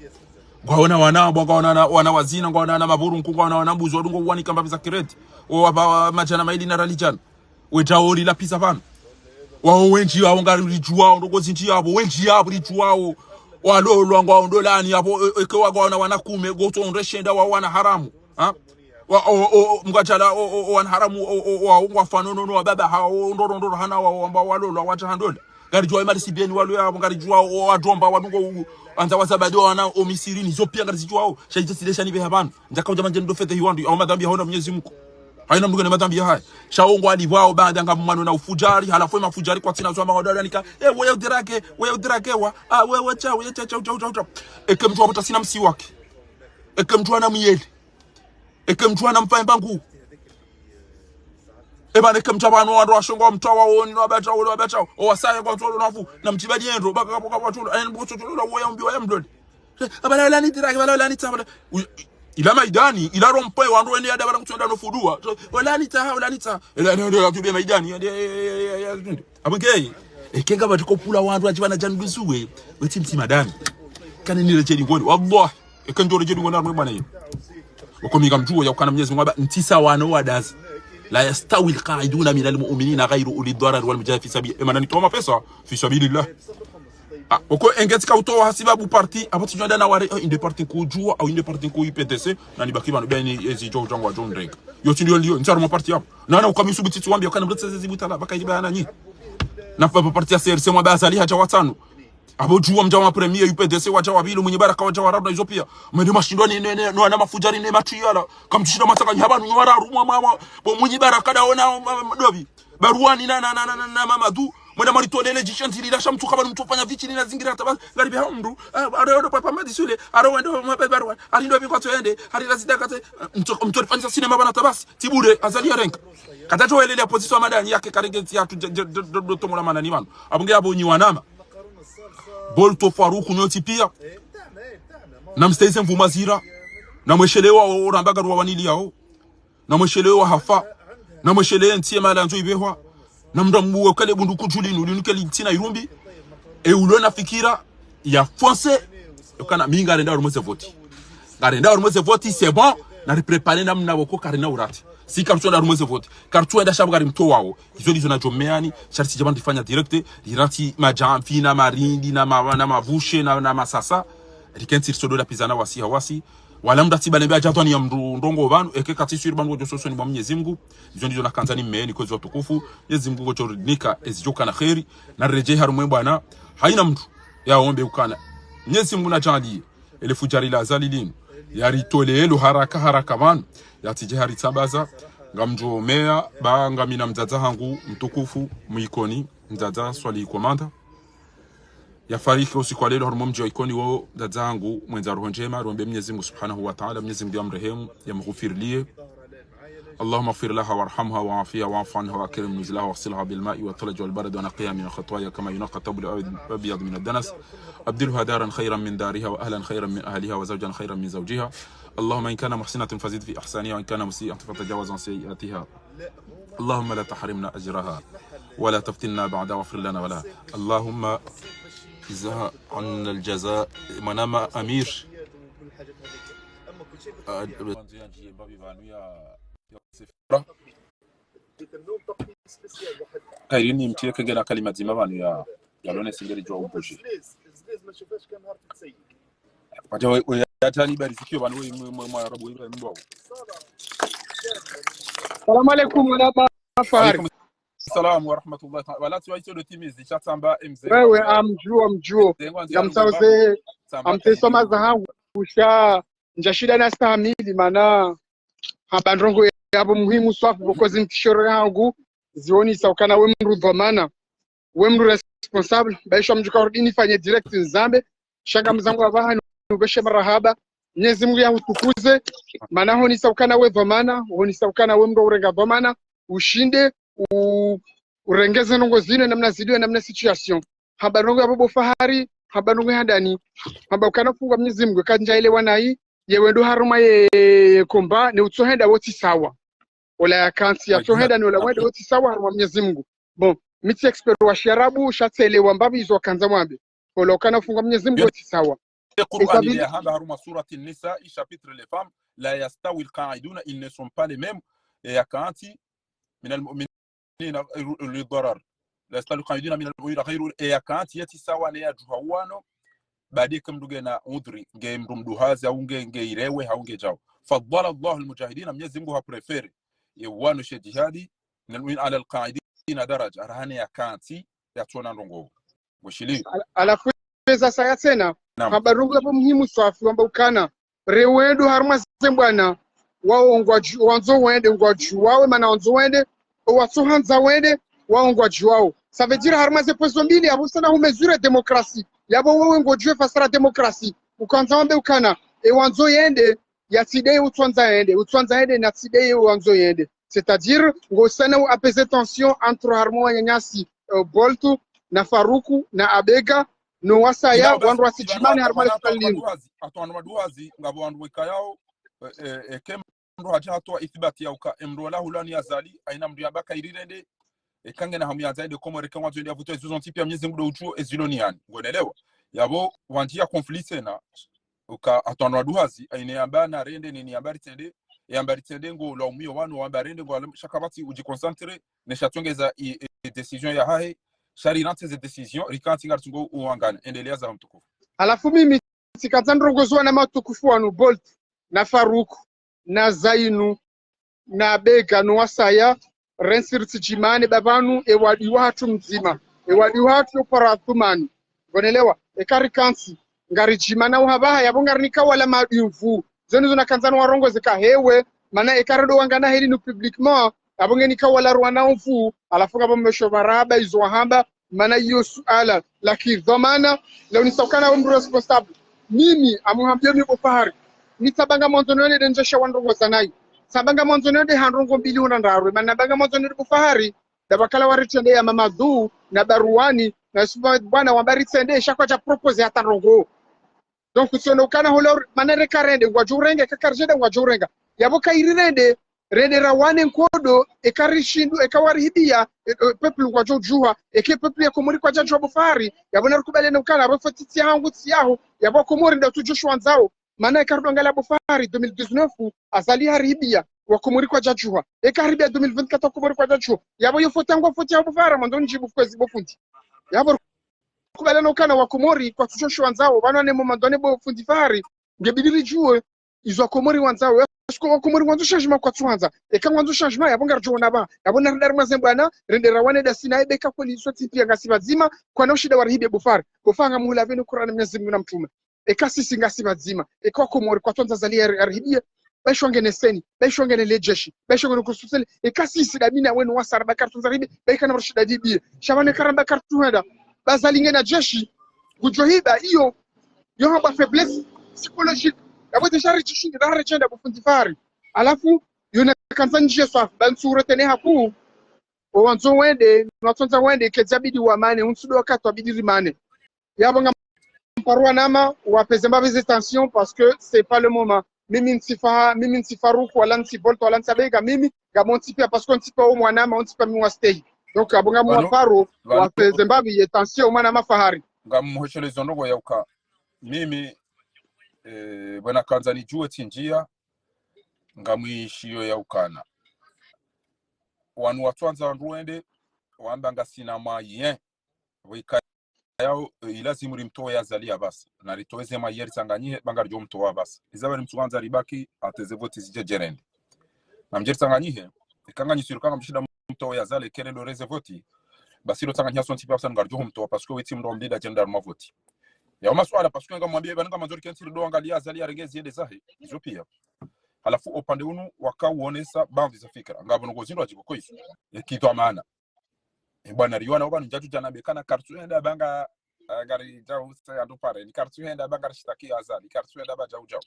Ngwaona wana, ngwaona wana, wana wazina, ngwaona wana mavurunku, ngwaona wana mbuzi, wadungo uwanika mbapvi za kireti. Wo wapva madjana maili na rali djana. Wedja ori lapviza pvanu. Wawo wendji wawo ngari ridjuwawo, ndrongo zindji yapvo, wendji yapvo ridjuwawo. Walolwa ngwawo ndolani yapvo, e-, eke wagwaona wana kume, ngotso undre shenda wawo wana haramu. Ha? Wa, o, o, o, mngwadjala, o, o, o, wana haramu, o, o, o, wawo ngwafano no, no, wababa hawo, ndoro, ndoro, hana wawo, wamba walolwa, wadja handola. Ngaridjuwa emali sibeni walo yapvo, ngaridjuwa o, o, wadromba, wadungo u, andza wazabadi wana, o Misiri, ni zo piya ngarizidjuwawo. Sha idjo tsi de sha nibeha pvanu. Ndjaka udja manje ndo fete hiwandru, awo madhambi yahona Mnyezi Mngu. Haina mndru ngena madhambi yahahe. Sha wo ngwalipvwao baanda ngamwano na ufudjari, halafu ye mafudjari kwatsina zwa mahodari anika. Eh, wewe udrake, wewe udrake wa. Ah, wewe cha, wewe cha, cha, cha, cha, cha. Eke mndru apvo tsi na msiwaki. Eke mndru ana muyele. Eke mndru ana mfaye mbangu. Eba neke mndru apvanu wandru washonga wa mtawa woni, no wabata, woni wabata. O wasaya kwa tolo nafu. Na mtibali yendro, baka kapo kapo tolo. Ayen buko tolo, woya mbi, woya mdoli. Abala wala ni tiraki, abala wala ni tabala. U-, ila maidani, ila rompoe wandru wende yada bala kutsuenda no fudua. Wala ni taha, wala ni taha. Ila, ila, ila, ila, tube maidani, ya, ya, ya, ya, ya, ya, ya. Abangei. Eke ngapvatsi ko pvula wandru wadjiwana djandru zuwe. Wetsi mtsi madami. Kana nile djeli ngoni. Wallahi. Eke ndjole djeli ngoni harumwe bwana yinu. Wako mi ngamdjuo ya ukana Mwenyezi Mungu amba, ntsi sawa no wadazi. لا يستوي القاعدون من المؤمنين غير أولي الضرر والمجاهدين في سبيل. Ema nani towa mapesa, fi sabilillah. Ah, oko engeti ka utowa hasibabu parti, apvo tsi djwanda na ware, eh, inde parti nkuu djuwa, au inde parti nkuu U P D C, nani baki pvanu beni ezi djo djangwa djo ndrenga. Yo tsi ndiyo liyo, ntsi harumwa parti apvo. Nana ukami subuti tsi wambi, ukana mretse zezi butala, baka ili bayana nyi. Na pa, pa parti ya C R C mwa ba Azali hadja watsanu. Apvo djuwa mdja wa premier, U P D C wadja wa pvili, Mwinyi Baraka wadja wa raru na izo pia. Mwende mashindwa ni, ne, ne, no wana mafudjari ne matwi yala. Kamtsushinda matsaka nyi hapvanu nyi wararu mwa, mwa, mwa. Bo Mwinyi Baraka da ona, ma, ma, dobi. Baruani na, na, na, na, na, na Mamadu. Mwenda mwalitolele djisha ndzili la sha mtsu kabanu mtsu fanya vichini na zingira tabasi. Ngaribe ha mndru. Ah, aro yodo papa Madi Sule. Aro wendo mwa be Baruani. Ari ndo bikwa to yende. Ari la zidaka te. Mtsu, mtsu fanyisa sinema bana tabasi. Tibure, Azali yarenga. Kata to elele opposition madani yake karenge ntsi yatru dje, dje, dje, dje, dje, tomola manani pvanu. Abunge abo nyi wanama. Bolto Faruku nyontsi pia. Na msteize mvuma zira. Na mweshelewa o, o ramba garu wa wanili yao. Na mweshelewa hafa. Na mweshelewa ntsi ye mala nzo ibehwa. Na mndru mbuwe kale bundu kudjuli nu, linu keli ntsina irumbi. E ulo na fikira ya foncer. Ukana mi ngarenda harumwa ze voti. Ngarenda harumwa ze voti, c'est bon. Na ripréparer namna woko karina urati. Si karitsuenda harumwa ze voti. Karitsuenda sha pvo kari mtowao. Izo ndizo nadjo meani, sha ritsi djapvanu rifanya direct, riratsi madjamvi, na marindi, na ma-, na mavushe, na, na masasa. Rikentsi risodo la pizana wasi ha wasi. Wala mndru atsi bane mbe adjadhwani ya mndru ndrongo pvanu, eke katsi swiri pvanu ngodjo sosoni mwa Mwenyezi Mungu. Izo ndizo nakandza ni meeni kwezi watukufu. Mwenyezi Mungu ngodjo rinika, ezi djo kana kheri. Na riredjei harumwe bwana. Haina mndru. Ya ombe ukana. Mwenyezi Mungu na djaliye. Ele fudjari la Azali linu. Yaritolelo haraka haraka pvanu. Yatsidje haritsambaza. Ngamdjo meya, ba ngamina mdzadze hangu mtukufu, mwikoni, mdzadze Swali Komanda. Yafariki usiku wa lelo harumwa mdji wa Ikoni wo mdzadze hangu, mwendza roho ndjema, rombe Mwenyezi Mungu Subhanahu wa Ta'ala, Mwenyezi Mungu yamrehemu, yamghufirilie. اللهم اغفر لها وارحمها وعافها واعف عنها وأكرم نزلها واغسلها بالماء والثلج والبرد ونقها من الخطايا كما ينقى الثوب الأبيض من الدنس. أبدلها دارا خيرا من دارها وأهلا خيرا من أهلها وزوجا خيرا من زوجها. اللهم إن كان محسنة فزد في إحسانها وإن كان مسيئة فتجاوز عن سيئاتها. اللهم لا تحرمنا أجرها ولا تفتنا بعدها واغفر لنا ولها. اللهم اجزها عنا الجزاء. Mwanama Amir. Ah, Kairini mtie kengena kalima dzima pvanu ya, ya lone singeri djwa ubushi. Wacha we, we, hata ni bari zikio pvanu we, mwe, mwe, mwe Arabu we, mwe mbwa. Salamu alaikum, mwanama Fahari. Alaikum salam wa rahmatullahi ta'ala. Wala tiwa iso do timizi, sha tsamba M Z. Wewe, amdjuo, amdjuo. Zengo anzi ya mtauze, mbabu, tsamba amtesoma taimini. Za hangu, usha, ndjashinda na stahamili, mana hamba ndrongo yapvo muhimu swafi, pvoko zimtishoro yangu, zionesa ukana we mndru dhwamana, we mndru responsable, baisha mdjuka urudi nifanye direct nizambe, sha ngamzangu apvaha nupveshe marahaba, Mwenyezi Mungu yahutukuze, mana honesa ukana we dhwamana, honesa ukana we mndru urenga dhwamana, ushinde, u-, urenge ze ndrongo zinu, namna ziliyo, namna situation. Hamba ndrongo yapvo bo Fahari, hamba ndrongo ya handani, hamba ukana fungwa Mwenyezi Mungu, kandja ile wanayi, ye wendo harumwa ye, ye komba, ne utsohenda wo tsi sawa. Ola yakantsi, yatsohenda ne ola wendo wo tsi sawa harumwa Mwenyezi Mungu. Bon, mi tsi expert wa shiarabu, sha tselewa mbapvi izo wakandza mwambe. Ola ukana fungwa Mwenyezi Mungu wo tsi sawa. Ye Qur'an ile yahamba harumwa surati Nisa, i chapitre les femmes, لا يستوي القاعدون, ils ne sont pas les mêmes. E yakantsi, من المؤمنين غير أولي ضرر. لا يستوي القاعدون من المؤمنين غير, e yakantsi yatsi sawa ne yadjuha wano, badi ke mndru ngena udhri, nge mndru mduhazi, au nge, nge irewe, au nge djao. فضل الله المجاهدين, Mwenyezi Mungu ha préféré ye wano she jihadi, من المؤمنين على القاعدين درجة, raha ne yakantsi, yatsona ndrongo. Mwishiliyo. Ala-, alafu eza saya tsena, naam, hamba ndrongo yapvo muhimu swafi, wamba ukana, re wendo harumwa ze mbwana, wao ngwadju-, wandzo wende ngwadjuwao, mana wandzo wende, owatsohandza wende, wao ngwadjuwao. Ça veut dire, harumwa ze points zo mbili, yapvo usana hu mesure démocratie. Yapvo wewe ngodjuwe fasara démocratie. Ukandza wambe ukana, e wandzo yende, yatsi de ye utswandza yende, utswandza yende, natsi de ye wandzo yende. C'est-à-dire, ngosana u apaiser tension entre harumwa wananyasi, euh, Bolt, na Faruku, na Abega, no wasaya, wandru wasidjimane harumwa le suala linu. Atwanu maduhazi, ngapvo wandru wekayao, eh, eh, eh, ke mndru hadja hatowa ithibati ya uka, e mndru wala hulani Azali, haina mndru yamba kayiri rende, e kange na hamu ya Azali de Komori, ke ngwandzo yende yavuto, ezo zontsi pia Mwenyezi Mungu do udjuo, ezilo ni yani. Ngonelewa. Yapvo, wandjiya conflit tsena, uka atwanu maduhazi, haina yamba narende, nini yamba ritsende, e yamba ritsende ngo la umiyo wanu, wamba rende ngo la, sha kapvatsi udji concentrer, ne sha tsongeza i, i, i décision yahahe, sha rirantsi ze décision, rikantsi ngaritsungo uwangana, endelea za mtukufu. Halafu mimi, tsikandza ndrongozi wana matukufu wanu Bolt, na Faruku, na Zainu, na Abega, no wasaya, rentsi ritsidjimane ba pvanu, e wadi wahatru mdzima, e wadi wahatru yo para Athumani. Ngonelewa, eka rikantsi, ngaridjimana uhapvaha, yapvo ngarinika wala madi mvu. Zoni zo nakandza no warongoze ka hewe, mana eka redo wangana heli nu publiquement, yapvo ngenika wala ruwana mvu, halafu ngapvo mmesho marahaba, izo wahamba, mana iyo suala la kidhwamana, la unisa ukana we mndru responsable. Mimi, amuhambio mi bo Fahari, nitsamba ngamwandzo nende de ndjesha wandrongoza nayi. Tsamba ngamwandzo nende ha ndrongo mbili huna ndraru, mana namba ngamwandzo nende bo Fahari, da pvakala waritsende ya Mamadou, na Baruani, na Yusufa bwana wamba ritsende, sha kwadja proposer hata ndrongo. Donc, tsiono ukana hula ur-, mana reka rende, ngwadjo urenga, eka karidjenda ngwadjo urenga. Yapvo kayiri rende, rende rawane nkodo, eka rishindwa, eka warihibia, e, e, peuple ngwadjo udjuha, eka peuple ya Komori kwadja djuha bo Fahari, yapvo narikubali na ukana, yapvo foti tsi yahangu tsi yaho, yapvo Komori nda utsudjo shwandzao. Mana eka rudonga la bo Fahari deux mille dix-neuf, Azali harihibia, wa Komori kwadja djuha. Eka harihibia deux mille vingt-quatre, wa Komori kwadja djuha. Yapvo yo foti yangu foti ya bo Fahari, mwandzo ndjibu kwezi bo fundi. Yapvo kubali na ukana wa Komori kwatsudjo shwandzao, pvanu ne mo mandone bo fundi Fahari, ngebidi ridjuwe, izo wa Komori wandzao, est-ce que wa Komori ngwandzo changement kwatsuhandza, eka ngwandzo changement, yapvo ngaridjo ona ba, yapvo narende harumwa ze mbwana, rende rawane da sina, ebe ka kweli izo tsi pia ngasi pvadzima, kwana ushinda warihibie bo Fahari, bo Fahari ngamuhula pvenu Kurani Mwenyezi Mungu na mtrume. Eka sisi ngasi pvadzima, eka wa Komori kwatswandza Azali yari-, yarihibie, ba isho ngene seni, ba isho ngene le jeshi, ba isho ngene kusufeli, eka sisi da mina wenu wasara ba karitswandza rihibie, ba ika na mrashida dibie. Sha pvanu eka ramba karitsuhenda, ba Azali ngena jeshi, ngudjo hiba, iyo, yo hamba faiblesse psychologique. Yapvo déjà ridjishindi, da haridjenda bo fundi Fahari. Halafu, yo nakandza ndjiye swafi, ba ntsu retenir haku, owandzo wende, no watswandza wende, kedjabidi wamane, untsu do wakati wabidi rimane. Yapvo ngamparo wanama, wapeze mbapvi ze tension, parce que c'est pas le moment. Mimi ntsi Faha-, mimi ntsi Faruku, wala ntsi Bolt, wala ntsi Abega, mimi, ngam wontsi pia, parce que wontsi pia wo mwanama, wontsi pia mi wa stay. Donc, yapvo ngamwaparo, wapeze mbapvi ye tension, mwanama Fahari. Ngamhoshelezo ndrongo ya uka. Mimi, eh, bwana kandza nidjuwe tsi ndjia, ngamwishiyo ya ukana. Wanu watswandza wandru wende, wamba ngasina moyen. Wika yao, eh, ilazimu rimtowe Azali ya basi. Na ritowe ze moyen ritsanganyihe, ba ngaridjo mtowa basi. Iza pvali mtsuhandza ribaki, hata ze voti zidje djerende. Na mdje ritsanganyihe, eka nganyi sûr ka ngamshinda mtowe Azali, kere ndo reze voti. Basi ro tsanganyiha sontsi pia basi ngaridjo mtowa, parce que wetsi mndru wa mbili adjenda harumwa voti. Yao masuala, parce que ngamwambie, pvanu ngamandzo rikentsi rido angalia Azali yarenge ziende zahe, izo pia. Halafu upande unu, waka uonesa baadhwi za fikira. Ngapvo ndrongo zindru adjiko ko izo. E kidhwamana. E bwana riwana, opvanu ndjadju djana be kana karitsuhenda ba nga, eh, ngaridjau se ando pare, ni karitsuhenda ba ngarishitaki Azali, ni karitsuhenda ba djau djau.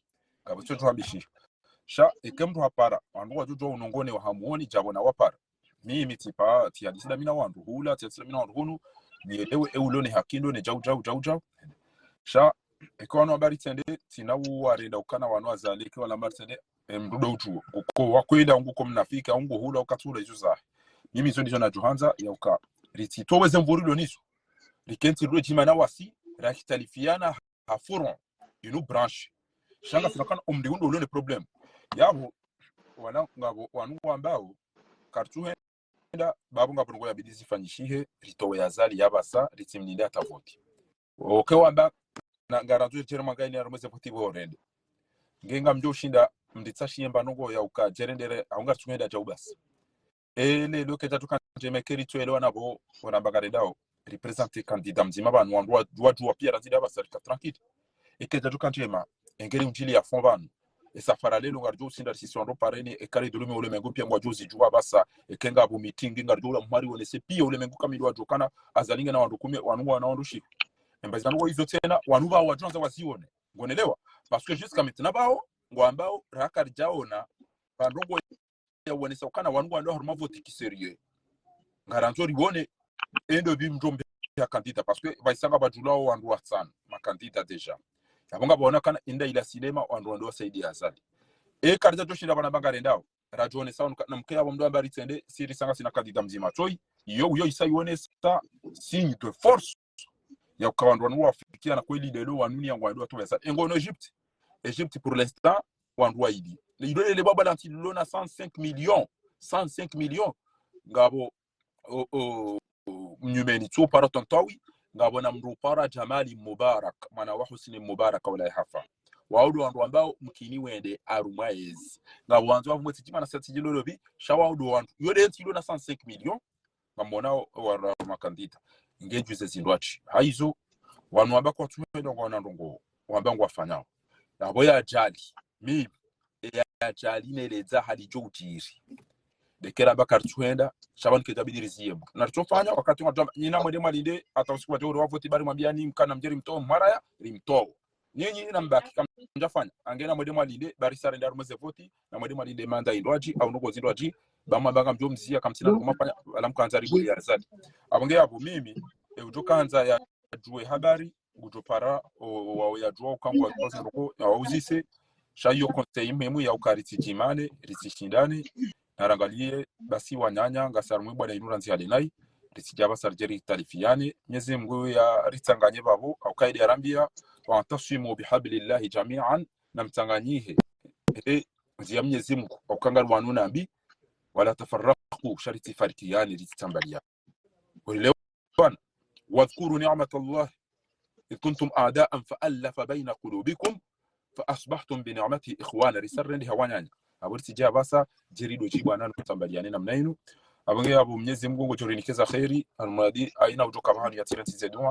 Ngapvo tso tuhambishiha. Sha, eke mndru hapara, wandru wadjudjua unongone wa hamuoni, djapvo na wapara. Mimi tsipa, tsi hadisi da mina wandru hula, tsi hadisi da mina wandru hunu, ni elewe e ulo ne haki ndo ne djau djau, djau djau. Sha, eke wanu wamba ritsende, tsina uwarenda ukana wanu Azali, eke wala wamba ritsende, e mndru do udjuo. Nguko wakwenda, nguko mnafiki, nguko hula, ukatsula izo zahe. Mimi izo ndizo nadjohandza, ya uka. Ritsitowe ze mvuru ilo nizo. Rikentsi rilo djimana wasi, rakitalifiana, ha forum, inu branche. Sha ngasina ukana omndru undo ulo ne problème. Yapvo, wana ngapvo, wanu wambao, karitsuhenda, ba pvo ngapvo ndrongo yabidi zifanyishihe, ritowe Azali ya basa, ritsimninde hata voti. Oke wamba, na ngarandzo djere mwangaini harumwa ze voti pvo rende. Nge ngamdjo shinda, mditsa shiye mba ndrongo ya uka, djere ndere, hau ngaritsuhenda djau basi. Ele, lo kedja tuka ndjema eke ritsuelewana pvo, wana mba ngarendao, représenter candidat mdzima pvanu, wandru wa, wa, wa pia randzi da basa rika tranquille. Eke kedja tuka ndjema, engeri undjili ya fond pvanu. Esafari lelo ngaridjo usinda risisi wandru pareni, eka ridhulumu ulemengu pia ngwadjo zidjuwa basi, eka ngapvo meeting ngaridjo ula mhari wonese pia ulemengu kamili wadjokana, Azali ngena wandru kume, wanu wana wandru shiri. Emba zinu ngwa izo tsena, wanu pvao wadjo andza wazione. Ngonelewa? Parce que jusqu'à maintenant pvao, ngwambao, raka ridjaona, pvandrongo ya wonesa ukana wanu ngwandao harumwa vote ki sérieux. Ngarandzo riwone, endo pvi mdjombe ya candidat, parce que pvaisanga pvadjulao wandru watsanu, ma candidat déjà. Yapvo ngapvo wana kana inda ila sinema, wandru wandao wasaidia Azali. E candidat toshinda pvanu pvangarendao, radjo onesa wanu ka-, na mke yapvo mdru amba ritsende, si risanga sina candidat mdzima. Tsoi, iyo, iyo isa iwonesa signe de force ya uka wandru wanu wafikia na kweli lelo wanu ni ya ngwandao watowe Azali. Engo no Egypte, Egypte pour l'instant, wandru waili. Ilo lele baba la ntsi lilo na cent cinq millions, cent cinq millions. Ngapvo, o, o, o, mnyumeni tsu para Tantawi, ngapvo na mdru para Jamali Mubarak, mwana wa Husni Mubarak wala hafa. Wao ndo wandru ambao mkini wende harumwa ezi. Ngapvo wandzo wavumwe tsi djima na sati djilolo pvi, sha wao ndo wandru. Yo de ntsi ilo na cent cinq millions, ngamwonao wara ma candidat. Nge djuze zindru atsi. Haizo, wanu wamba kwatsu hwenda ngwana ndrongo, wamba ngwafanyao. Yapvo ya Azali, mimi, ya Azali neledza hali djo udjiri. Dekera Bakar tsu hwenda, sha pvanu kedja bidi riziye mdru. Na ritsofanya, wakati ngwadjo amba, nyinyi na mwende mwalinde, hata usiku wadjo uri wavoti bari mwambiani mkana mdjeri mtowe mhwara ya, rimtowe. Nyinyi na mbaki kamdjafanya, angena mwende mwalinde, bari sa rende harumwa ze voti, na mwende mwalinde manda indrwadji, au ndrongo zindrwadji, pvamwe pvanga mdjo mziya kamtsina kumafanya, ala mkandza ribuli ya Azali. Apvo nge yapvo mimi, e udjo kandza ya djuwe habari, ngudjo para, o, o, wao ya djuwa ukangwa kwa zindroko, ya wauzise, sha iyo conseil muhimu ya uka ritsidjimane, ritsishindane, na rangalie, basi wananya, ngasi harumwa bwana inu randzi hale nayi, ritsidja pvasa ridje ritalifiane, Mnyezi Mngu ya ritsanganye pvapvo, au kaidi ya rambia, واعتصموا بحبل الله جميعا, na mtsanganyihe, he, ndziya Mnyezi Mngu, au kangari wanu nambi, ولا تفرقوا, sha ritsifarikiane, ritsitsambaliane. Uelewana? واذكروا نعمة الله إذ كنتم أعداء فألف بين قلوبكم فأصبحتم بنعمته إخوانا. Risa rende ha wananya. Apvo ritsidja pvasa, djeri ndo djibwana no tsambaliane namna inu. Apvo nge yapvo Mnyezi Mngu ngudjo rinikeza kheri, almuradi, haina udjo ka pvahanu ya tsirentsi ze dua,